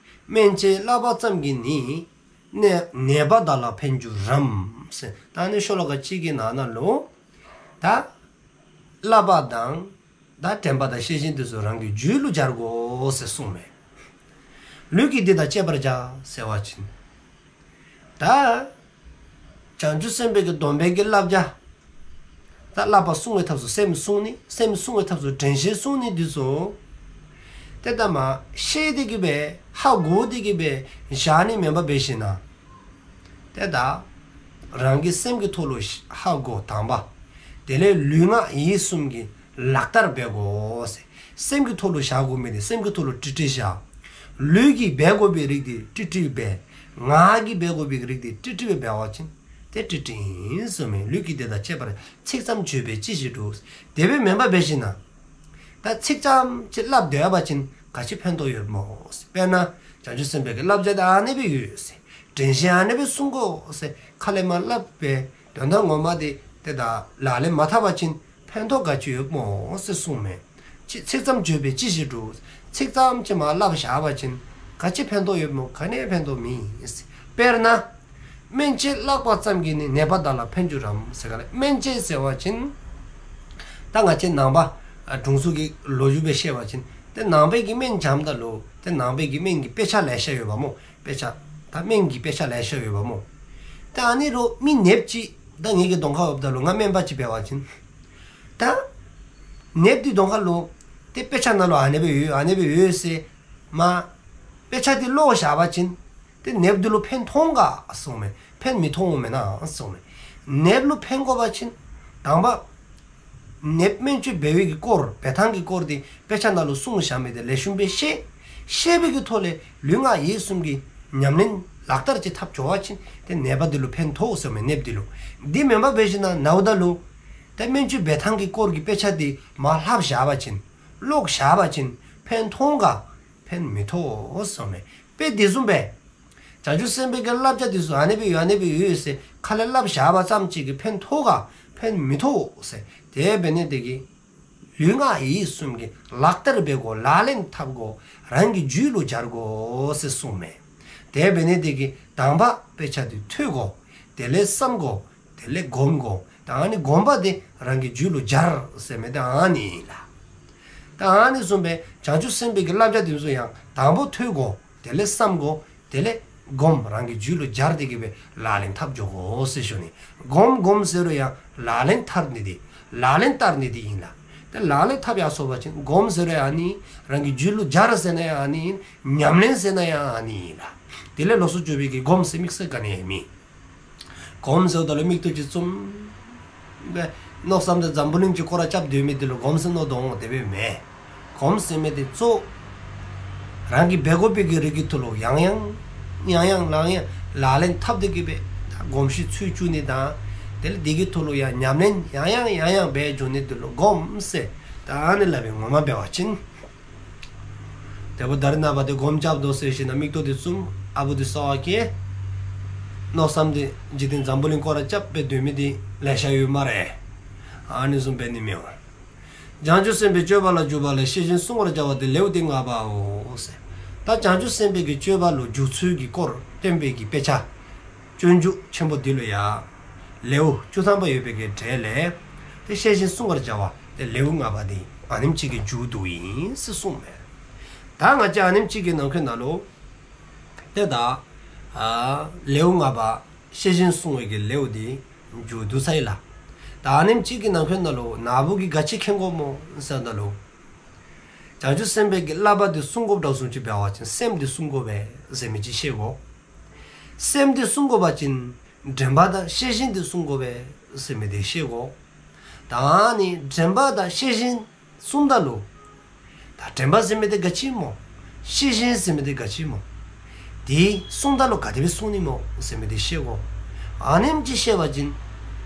སྨན་དཔྱད་བསླབ་པ་ཙམ་གྱིས་ནི། ནད་ནད་པ་དག་ལ་ཕན་འགྱུར་རམ། ཟེར་ད་ནི་ཤོ་ལོ་ཀ་གཅིག་གི་ནང་ན་ལུ། ད་བསླབ་པ་དང་། ད་དྲན་པ་དང་ཤེས་བཞིན་དེ་ཚུ་རང་གི་རྒྱུད་ལུ་སྦྱར་དགོ་ཟེར་གསུངསམ་མས། ལུས་ཀྱིས་འདི་དག་སྤྱད་པར་བྱ་ཟེར་བ་ཅིན། ད་བྱང་ཆུབ་སེམས་དཔའི་གི་སྡོམ་པའི་གི་བསླབ་བྱ། ད་བསླབ་པ་བསྲུང་བའི་ཐབས་སུ་སེམས་བསྲུང་ནི། སེམས་བསྲུང་བའི་ཐབས་སུ་དྲན་ཤེས་བསྲུང་ནི་དེ་ཚུ། དེ་ལྟ་མ་ཤེས་ཏེ་གི་སྦེ་ཧ་གོ་སྟེ་གི་སྦེ་བཞག་ནི་མེན་པར་འབད་ཞིན་ན། དེ་ད་རང་གི་སེམས་ཀྱི་ཐོག་ལུ་ཧ་གོ་དང་པ། དེ་ལས་ལུས་ངག་ཡིད་གསུམ་གྱི་ལག་བསྟར་འབད་དགོ་ཟེར། སེམས་ཀྱི་ཐོག་ལུ་བཞག་དགོ་མི་དེ་སེམས་ཀྱི་ཐོག་ལུ་ཀྲིག་ཀྲི་བཞག། ལུས་ཀྱིས་འབད་དགོ་པའི་རིགས་དེ་ཀྲིག་ཀྲི་འབད། ངག་གིས་འབད་དགོ་པའི་རིགས་དེ་ཀྲིག་ཀྲི་འབད་བ་ཅིན་དེ་ཀྲིག་ཀྲི་ཨིན་གསུངས་མས། ལུས་ཀྱི་བདེ་དང་བཅས་པར་ཚིག་ཙམ་བརྗོད་པས་ཅི་ཞིག་འགྲུབ། དེ་སྦེ་མེན་པར་འབད་ཞིན་ན་ད་ཚིག་ཙམ་ཅིག་སླབ་སྡོད་པ་ཅིན་ག་ཅི་ཕན་ཐོགས་ཡོདཔ་སྨོ། དཔེར་ན་བྱང་ཆུབ་སེམས་དཔའི་གི་བསླབ་བྱ་དེ་ཨ་ནི་སྦེ་ཡོད་ཟེར། དྲན་ཤེས་ཨ་ནི་སྦེ་བསྲུང་དགོ་ཟེར་ཁ་ལས་མར་སླབ་པའི་དོན་དག་ངོ་མ་དེ་དེ་ད་ལག་ལེན་མ་འཐབ་པ་ཅིན་ཕན་ཐོགས་ག་ཅི་ཡོདཔ་སྨོ་ཟེར་གསུངས་མས། ཅི་ཚིག་ཙམ་བརྗོད་པས་ཅི་ཞིག་འགྲུབ། ཚིག་ཙམ་ཅིག་མར་སླབ་བཞག་པ་ཅིན་ག་ཅི་ཕན་ཐོགས་ཡོདཔ་སྨོ། ག་ནི་ཕན་ཐོགས་མེད་ཟེར། དཔེར་ན། སྨན་དཔྱད་བཀླགས་པ་ཙམ་གྱིས་ནི། ནད་པ་དག་ལ་ཕན་འགྱུར་རམ་ཟེར་ག་ལས། སྨན་དཔྱད་ཟེར་བ་ཅིན་ད་ང་བཅས་ནང་པ་ཨ་དྲུང་འཚོ་གི་ལོ་རྒྱུས་སྦེ་བཤད་པ་ཅིན་ཏེ་ནང་པའི་གི་སྨན་བྱམས་ད་ལུ་ཏེ་ནང་པའི་གི་སྨན་གྱི་དཔེ་ཆ་ལེ་ཤ་ཡོདཔ་སྨོ། དཔེ་ཆ་ད་སྨན་གྱི་དཔེ་ཆ་ལེ་ཤ་ཡོདཔ་སྨོ། ཏེ་ཨ་ནི་རུ་མི་ནདཔ་ཅིག་ད་ངེ་གི་གདོང་ཁར་འོངམ་ད་ལུ་ང་སྨན་པ་ཅིག་འབད་བ་ཅིན་ད་ནདཔ་དེ་གདོང་ཁར་ལུ་ཏེ་དཔེ་ཆ་ནང་ལུ་ཨ་ནི་སྦེ་ཡོད་ཨ་ནི་སྦེ་ཡོད་ཟེར་མར་དཔེ་ཆ་དེ་ཀློག་བཞག་པ་ཅིན་ཏེ་ནདཔ་དེ་ལུ་ཕན་ཐོགས་ག་གསུངས་མས། ཕན་མི་ཐོགས་མེན་ན་གསུངས་མས། ནདཔ་ལུ་ཕན་དགོ་པ་ཅིན་དང་པ་ནདཔ་སྨན་བཅོས་འབད་བའི་གི་སྐོར་འབད་ཐངས་ཀྱི་སྐོར་དེ་དཔེ་ཆ་ནང་ལུ་གསུངས་བཞག་མི་དེ་ལེགས་ཤོམ་སྦེ་ཤེས། ཤེས་པའི་གི་ཐོག་ལས་ལུས་ངག་ཡིད་གསུམ་གྱི་ཉམས་ལེན་ལག་བསྟར་ཅིག་འཐབ་འགྱོ་བ་ཅིན་ཏེ་ནད་པ་དེ་ལུ་ཕན་ཐོགས་གསུངས་མས། ནདཔ་དེ་ལུ། དེ་མེན་པར་འབད་ཞིན་ན་ནཝ་ད་ལུ་ཏེ་སྨན་བཅོས་འབད་ཐངས་ཀྱི་སྐོར་གྱི་དཔེ་ཆ་དེ་མར་ལྷབ་བཞག་པ་ཅིན་ཀློག་བཞག་པ་ཅིན་ཕན་ཐོགས་ག། ཕན་མི་ཐོགས་གསུངས་མས། དཔེ་དེ་བཟུམ་སྦེ་བྱང་ཆུབ་སེམས་དཔའི་གི་བསླབ་བྱ་དེ་ཚུ་ཨ་ནི་སྦེ་ཡོད་ཨ་ནི་སྦེ་ཡོད་ཟེར་ཁ་ལས་སླབ་བཞག་པ་ཙམ་ཅིག་གིས་ཕན་ཐོགས་ག། ཕན་མི་ཐོགས་ཟེར། དེ་འབད་ནི་དེ་གིས་ལུས་ངག་ཡིད་གསུམ་གྱི་ལག་བསྟར་འབད་དགོ། ལག་ལེན་འཐབ་དགོ། རང་གི་རྒྱུད་ལུ་སྦྱར་དགོ་ཟེར་གསུངས་མས། དེ་འབད་ནི་དེ་གིས་དང་པ་དཔེ་ཆ་དེ་ཐོས་དགོ། དེ་ལས་བསམ་དགོ། དེ་ལས་སྒོམ་དགོ། ད་ཨ་ནི་སྒོམ་པ་དེ་རང་གི་རྒྱུད་ལུ་སྦྱར་ཟེར་མི་དེ་ཨ་ནི་ཨིན་ལགས། ད་ཨ་ནི་བཟུམ་སྦེ་བྱང་ཆུབ་སེམས་དཔའི་གི་བསླབ་བྱ་དེ་ཚུ་ཡང་དང་པོ་ཐོས་དགོ། དེ་ལས་བསམ་དགོ། དེ་ལས་སྒོམ། རང་གི་རྒྱུད་ལུ་སྦྱར་ཏེ་གི་སྦེ་ལག་ལེན་འཐབ་འགྱོ་དགོ་ཟེར་ཞུ་ནི། སྒོམ་སྒོམ་ཟེར་རུང་ཡང་ལག་ལེན་འཐབ་ནི་དེ་ལག་ལེན་བསྟར་ནི་དེ་ཨིན་ལགས། ཏེ་ལག་ལེན་འཐབ་ཡར་སོང་པ་ཅིན་སྒོམ་ཟེར་རུང་ཡང་ཨ་ནི་ཨིན། རང་གི་རྒྱུད་ལུ་སྦྱར་ཟེར་ན་ཡང་ཨ་ནི་ཨིན། ཉམས་ལེན་ཟེར་ན་ཡང་ཨ་ནི་ཨིན་ལགས། དེ་ལས་ལོགས་སུ་གྱུར་པའི་གི་སྒོམ་ཟེར་དམིགས་བསལ་ག་ནི་ཡང་མེད། སྒོམ་ཟེརཝ་ད་ལུ་མིག་ཏོ་ཅིག་བཙུམ་སྦེ་མནོ་བསམ་དེ་འཛམ་བུ་གླིང་ཅིག་སྐོར་ར་རྐྱབ་སྡོད་མི་དེ་ལུ་སྒོམ་ཟེར་མནོ་དོ་འོང་། དེ་སྦེ་མེན། སྒོམ་ཟེར་མི་དེ་གཙོ་རང་གིས་འབད་དགོ་པའི་གི་རིགས་ཀྱི་ཐོག་ལུ་ཡང་ཡང་ཡང་ཡང་ལང་ཡང་ལག་ལེན་འཐབ་སྟེ་གི་སྦེ་ད་གོམས་གཤིས་ཚུད་བཅུག་ནི་དང་། དེ་ལས་དེ་གི་ཐོག་ལུ་ཡང་ཉམས་ལེན་ཡང་ཡང་ཡང་ཡང་འབད་འགྱོ་ནི་དེ་ལུ་སྒོམ་ཟེར། ད་ཨ་ནི་སླབ་པའི་ངོ་མ་འབད་བ་ཅིན། དེ་འབདཝ་ད་རེས་ནངས་པ་དེ་སྒོམ་རྐྱབ་དོ་ཟེར་ཞིན་ན་མིག་ཏོ་དེ་བཙུམ། ཨ་བུ་དེ་གསོལ་བ་བཀལ། མནོ་བསམ་དེ་འཇིག་རྟེན་འཛམ་བུ་གླིང་སྐོར་ར་རྐྱབ་སྦེ་སྡོད་མི་དེ་ལེ་ཤ་ཡོད་སྨ་རེ། ཨ་ནི་བཟུམ་འབད་ནི་མི་འོང་། བྱང་ཆུབ་སེམས་དཔའི་སྤྱོད་པ་ལ་འཇུག་པ་ལས། ཤེས་བཞིན་བསྲུང་བར་བྱ་བ་སྟེ། ལེའུ་སྟེ་ལྔ་པའོ་ཟེར། ད་བྱང་ཆུབ་སེམས་དཔའི་གི་སྤྱོད་པ་ལུ་འཇུག་ཚུལ་གྱི་སྐོར་བསྟན་པའི་གི་དཔེ་ཆ་སྤྱོད་འཇུག་ཆེན་པོ་འདི་ལུ་ཡང་ལེའུ་བཅུ་ཐམ་པ་ཡོད་པའི་གི་གྲས་ལས་ཏེ་ཤེས་བཞིན་བསྲུང་བར་བྱ་བ་ཏེ་ལེའུ་ལྔ་པ་འདི་ཨ་ནེམ་ཅིག་གིས་མཇུག་བསྡུཝ་ཨིན་ཟེར་གསུངས་མས། ད་ང་བཅས་ཨ་ནེམ་ཅིག་གི་ནང་འཁོད་ནང་ལུ་ཏེ་ད་ཨ་ལེའུ་ལྔ་པ་ཤེས་བཞིན་བསྲུང་བའི་གི་ལེའུ་འདི་མཇུག་བསྡུ་ཚར་ཡི་ལགས། ད་ཨ་ནེམ་ཅིག་གི་ནང་འཁོད་ནང་ལུ་ན་བུ་གིས་ག་ཅི་མཁྱེན་དགོཔ་སྨོ་ཟེརཝ་ད་ལུ་བྱང་ཆུབ་སེམས་དཔའི་གི་བསླབ་པ་འདི་བསྲུང་དགོཔ་དྲགས་བཟུམ་ཅིག་འབད་བ་ཅིན་སེམས་འདི་བསྲུང་དགོ་པས་ཟེར་མི་ཅིག་ཤེས་དགོ། སེམས་འདི་བསྲུང་དགོ་པ་ཅིན་དྲན་པ་དང་ཤེས་བཞིན་འདི་བསྲུང་དགོ་པས་ཟེར་མི་འདི་ཤེས་དགོ། ད་ཨ་ནི་དྲན་པ་དང་ཤེས་བཞིན་བསྲུངམ་ད་ལུ་ད་དྲན་པ་ཟེར་མི་འདི་ག་ཅི་སྨོ། ཤེས་བཞིན་ཟེར་མི་འདི་ག་ཅི་སྨོ། དེ་བསྲུངམ་ད་ལུ་ག་དེ་སྦེ་བསྲུང་ནི་སྨོ་ཟེར་མི་འདི་ཤེས་དགོ། ཨ་ནེམ་ཅིག་ཤེས་པ་ཅིན་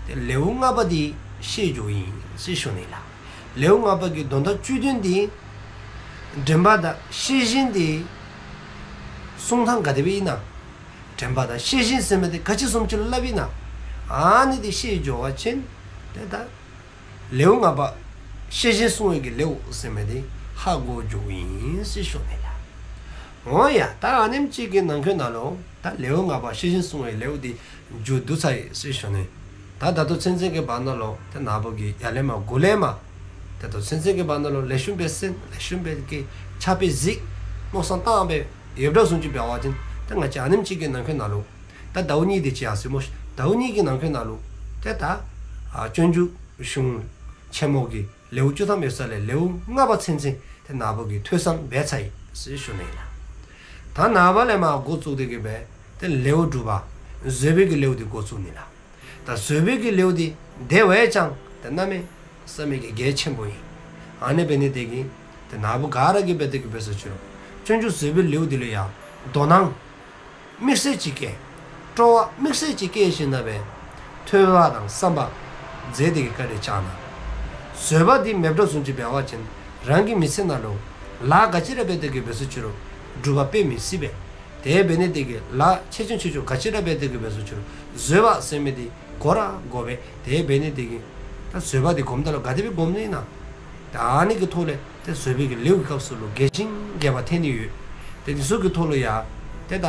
ཏེ་ལེའུ་ལྔ་པ་འདི་ཤེས་འགྱོཝ་ཨིན་ཟེར་ཞུ་ནི་ལགས། ལེའུ་ལྔ་པ་གི་དོན་དག་བཅུད་དོན་འདི་དྲན་པ་དང་ཤེས་བཞིན་འདི་བསྲུང་ཐངས་ག་དེ་སྦེ་ཨིན་ན། དྲན་པ་དང་ཤེས་བཞིན་ཟེར་མི་འདི་ག་ཅི་བཟུམ་ཅིག་ལུ་སླབ་ཨིན་ན། ཨ་ནི་འདི་ཤེས་འགྱོ་བ་ཅིན་ཏེ་ད་ལེའུ་ལྔ་པ་ཤེས་བཞིན་བསྲུང་བའི་གི་ལེའུ་ཟེར་མི་འདི་ཧ་གོ་འགྱོཝ་ཨིན་ཟེར་ཞུ་ནི་ལགས། འོང་ཡ། ད་ཨ་ནེམ་ཅིག་གི་ནང་འཁོད་ནང་ལུ་ད་ལེའུ་ལྔ་པ་ཤེས་བཞིན་བསྲུང་བའི་ལེའུ་འདི་མཇུག་བསྡུ་ཚར་ཡི་ཟེར་ཞུ་ནི། ད་ད་ལྟོ་ཚུན་ཚོད་ཀྱི་བར་ན་ལུ་ཏེ་ན་བུ་གིས་ཡར་ལས་མར་མགུ་ལས་མར་ད་ལྟོ་ཚུན་ཚོད་ཀྱི་བར་ན་ལུ་ལེགས་ཤོམ་སྦེ་གསན། ལེགས་ཤོམ་སྦེ་གི་ཕྱག་དཔེ་གཟིགས། མནོ་བསམ་བཏང་སྦེ་ཡོདཔ་དྲགས་བཟུམ་ཅིག་འབད་བ་ཅིན་ཏེ་ང་བཅས་ཨ་ནེམ་ཅིག་གི་ནང་འཁོད་ནང་ལུ་ད་ཟླཝ་གཉིས་དེ་ཅིག་ཡར་སོ་ཡི་སྨོ། ཟླཝ་གཉིས་ཀྱི་ནང་འཁོད་ནང་ལུ་ཏེ་ད་ཨ་སྤྱོད་འཇུག་གཞུང་ཆེན་མོ་གི་ལེའུ་བཅུ་ཐམ་ཡོད་ས་ལས་ལེའུ་ལྔ་པ་ཚུན་ཚོད་ཏེ་ན་བུ་གིས་ཐོས་བསམ་འབད་ཚར་ཡི་ཟེར་ཞུ་ནི་ལགས། ད་ནངས་པ་ལས་མར་འགོ་བཙུགས་ཏེ་གི་སྦེ་ཏེ་ལེའུ་དྲུག་པ་བཟོད་པའི་གི་ལེའུ་འདི་འགོ་བཙུགས་ནི་ལགས། ད་བཟོད་པའི་གི་ལེའུ་འདི་དེ་བས་ཀྱང་ ཏེ་གནམ་མེད་ས་མེད་ཀྱི་གལ་ཆེན་པོ་ཨིན། ཨ་ནི་འབད་ནི་དེ་གིས་ཏེ་ནཱ་བུ་ག་ར་གིས་འབད་དེ་གི་འབད་སོ་ཅི་རུང་སྤྱོད་འཇུག་བཟོད་པའི་ལེའུ་འདི་ལུ་ཡང་དོ་སྣང་དམིགས་བསལ་ཅིག་བསྐྱེད། སྤྲོ་བ་དམིགས་བསལ་ཅིག་བསྐྱེད་ཞིནམ་ལས་ཐོས་པ་དང་བསམ་པ་མཛད་དེ་གི་བཀའ་དྲིན་བསྐྱང་གནང་། བཟོད་པ་འདི་མེདཔ་བཟུམ་ཅིག་འབད་བ་ཅིན་རང་གི་མི་ཚེ་ནང་ལུ་ལཱ་ག་ཅི་ར་འབད་དེ་གི་འབད་སོ་ཅི་རུང་སྒྲུབ་པ་སྤེལ་མི་སྲིད་པས། དེ་འབད་ནི་དེ་གིས་ལཱ་ཆེ་ཆུང་ཆེ་ཆུང་ག་ཅི་ར་འབད་དེ་གི་འབད་སོ་ཅི་རུང་བཟོད་པ་ཟེར་མི་འདི་དགོ་ར་དགོ་པས། དེ་འབད་ནི་དེ་གིས་ད་བཟོད་པ་འདི་སྒོམ་ད་ལུ་ག་དེ་སྦེ་སྒོམ་ནི་ཨིན་ན། ད་ཨ་ནི་གི་ཐོག་ལས་ཏེ་བཟོད་པའི་གི་ལེའུ་གི་སྐབས་སུ་ལུ་རྒྱས་ཤིང་རྒྱས་པ་ཐོན་ནི་ཡོད། ཏེ་འདི་ཚུ་གི་ཐོག་ལུ་ཡང་ཏེ་ད་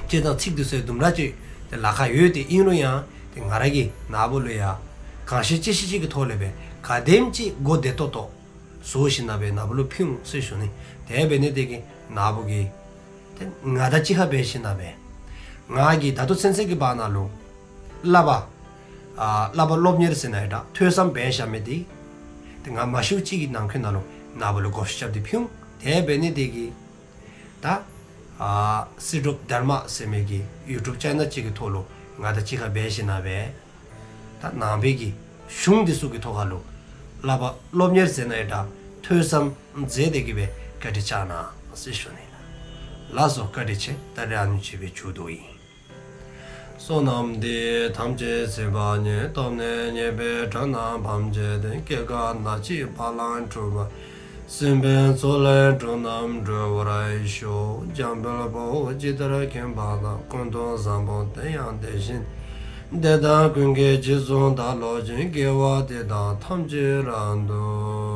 དཔྱེ་དང་ཚིག་འདི་ཚུ་ཡང་དུམ་གྲ་ཅིག་ཏེ་ལཱ་ཁག་ཡོད། དེ་ཨིན་རུང་ཡང་ཏེ་ང་ར་གིས་ནཱ་བུ་ལུ་ཡང་གང་ཤེས་ཅི་ཤེས་ཅིག་གི་ཐོག་ལས་སྦེ་ག་དེམ་ཅིག་གོ་བདེ་ཏོག་ཏོ་བཟོ་ཞིནམ་ལས་ནཱ་བུ་ལུ་ཕུལ་འོང་ཟེར་ཞུ་ནི། དེ་འབད་ནི་དེ་གིས་ནཱ་བུ་གིས་ཏེ་ང་དང་གཅིག་ཁར་འབད་ཞིནམ་ལས་ང་གིས་ད་ལྟོ་ཚུན་ཚོད་ཀྱི་བར་ན་ལུ་བསླབ་པ་ཨ་བསླབ་པ་སློབ་གཉེར་ཟེར་ན་ཡང་འདྲ་ཐོས་བསམ་འབད་བཞག་མི་འདི་ཏེ་ང་མ་ཤིཝ་ཅིག་གི་ནང་འཁོད་ནང་ལུ་ནཱ་བུ་ལུ་བགོ་བཤའ་རྐྱབ་སྟེ་ཕུལ་འོང་། དེ་འབད་ནི་དེ་གིས་ད་ཨ་སྲིད་སྒྲུབ་དྷརྨ་ཟེར་མི་གི་ཡུ་ཊུབ་ཅེ་ནཱལ་ཅིག་གི་ཐོག་ལུ་ང་དང་གཅིག་ཁར་འབད་ཞིནམ་ལས་ད་ནང་པའི་གི་གཞུང་འདི་ཚུ་གི་ཐོག་ཁར་ལུ་བསླབ་པ་སློབ་གཉེར་ཟེར་ན་ཡང་འདྲ་ཐོས་བསམ་མཛད་དེ་གི་སྦེ་བཀའ་དྲིན་བསྐྱང་གནང་ཟེར་ཞུ་ནི་ལགས། ལགས་སོ། བཀའ་དྲིན་ཆེ། ད་རིས་ཨ་ནི་ཅིག་སྦེ་མཇུག་བསྡུཝ་ཨིན། བསོད་ནམས་འདི་ཡིས་ཐམས་ཅད་གཟིགས་པ་ཉིད། ཐོབ་ནས་ཉེས་པའི་དགྲ་རྣམས་ཕམ་བྱས་ཏེ། སྐྱེ་རྒ་ན་འཆིའི་རྦ་ཀློང་འཁྲུགས་པ། སྲིད་པའི་མཚོ་ལས་འགྲོ་རྣམས་སྒྲོལ་བར་ཤོག། འཇམ་དཔལ་དཔའ་བོས་ཇི་ལྟར་མཁྱེན་པ་དང་། ཀུན་ཏུ་བཟང་པོ་དེ་ཡང་དེ་བཞིན་ཏེ། དེ་དག་ཀུན་གྱི་རྗེས་སུ་བདག་སློབ་ཅིང་། དགེ་བ་འདི་དག་ཐམས་ཅད་རབ་ཏུ་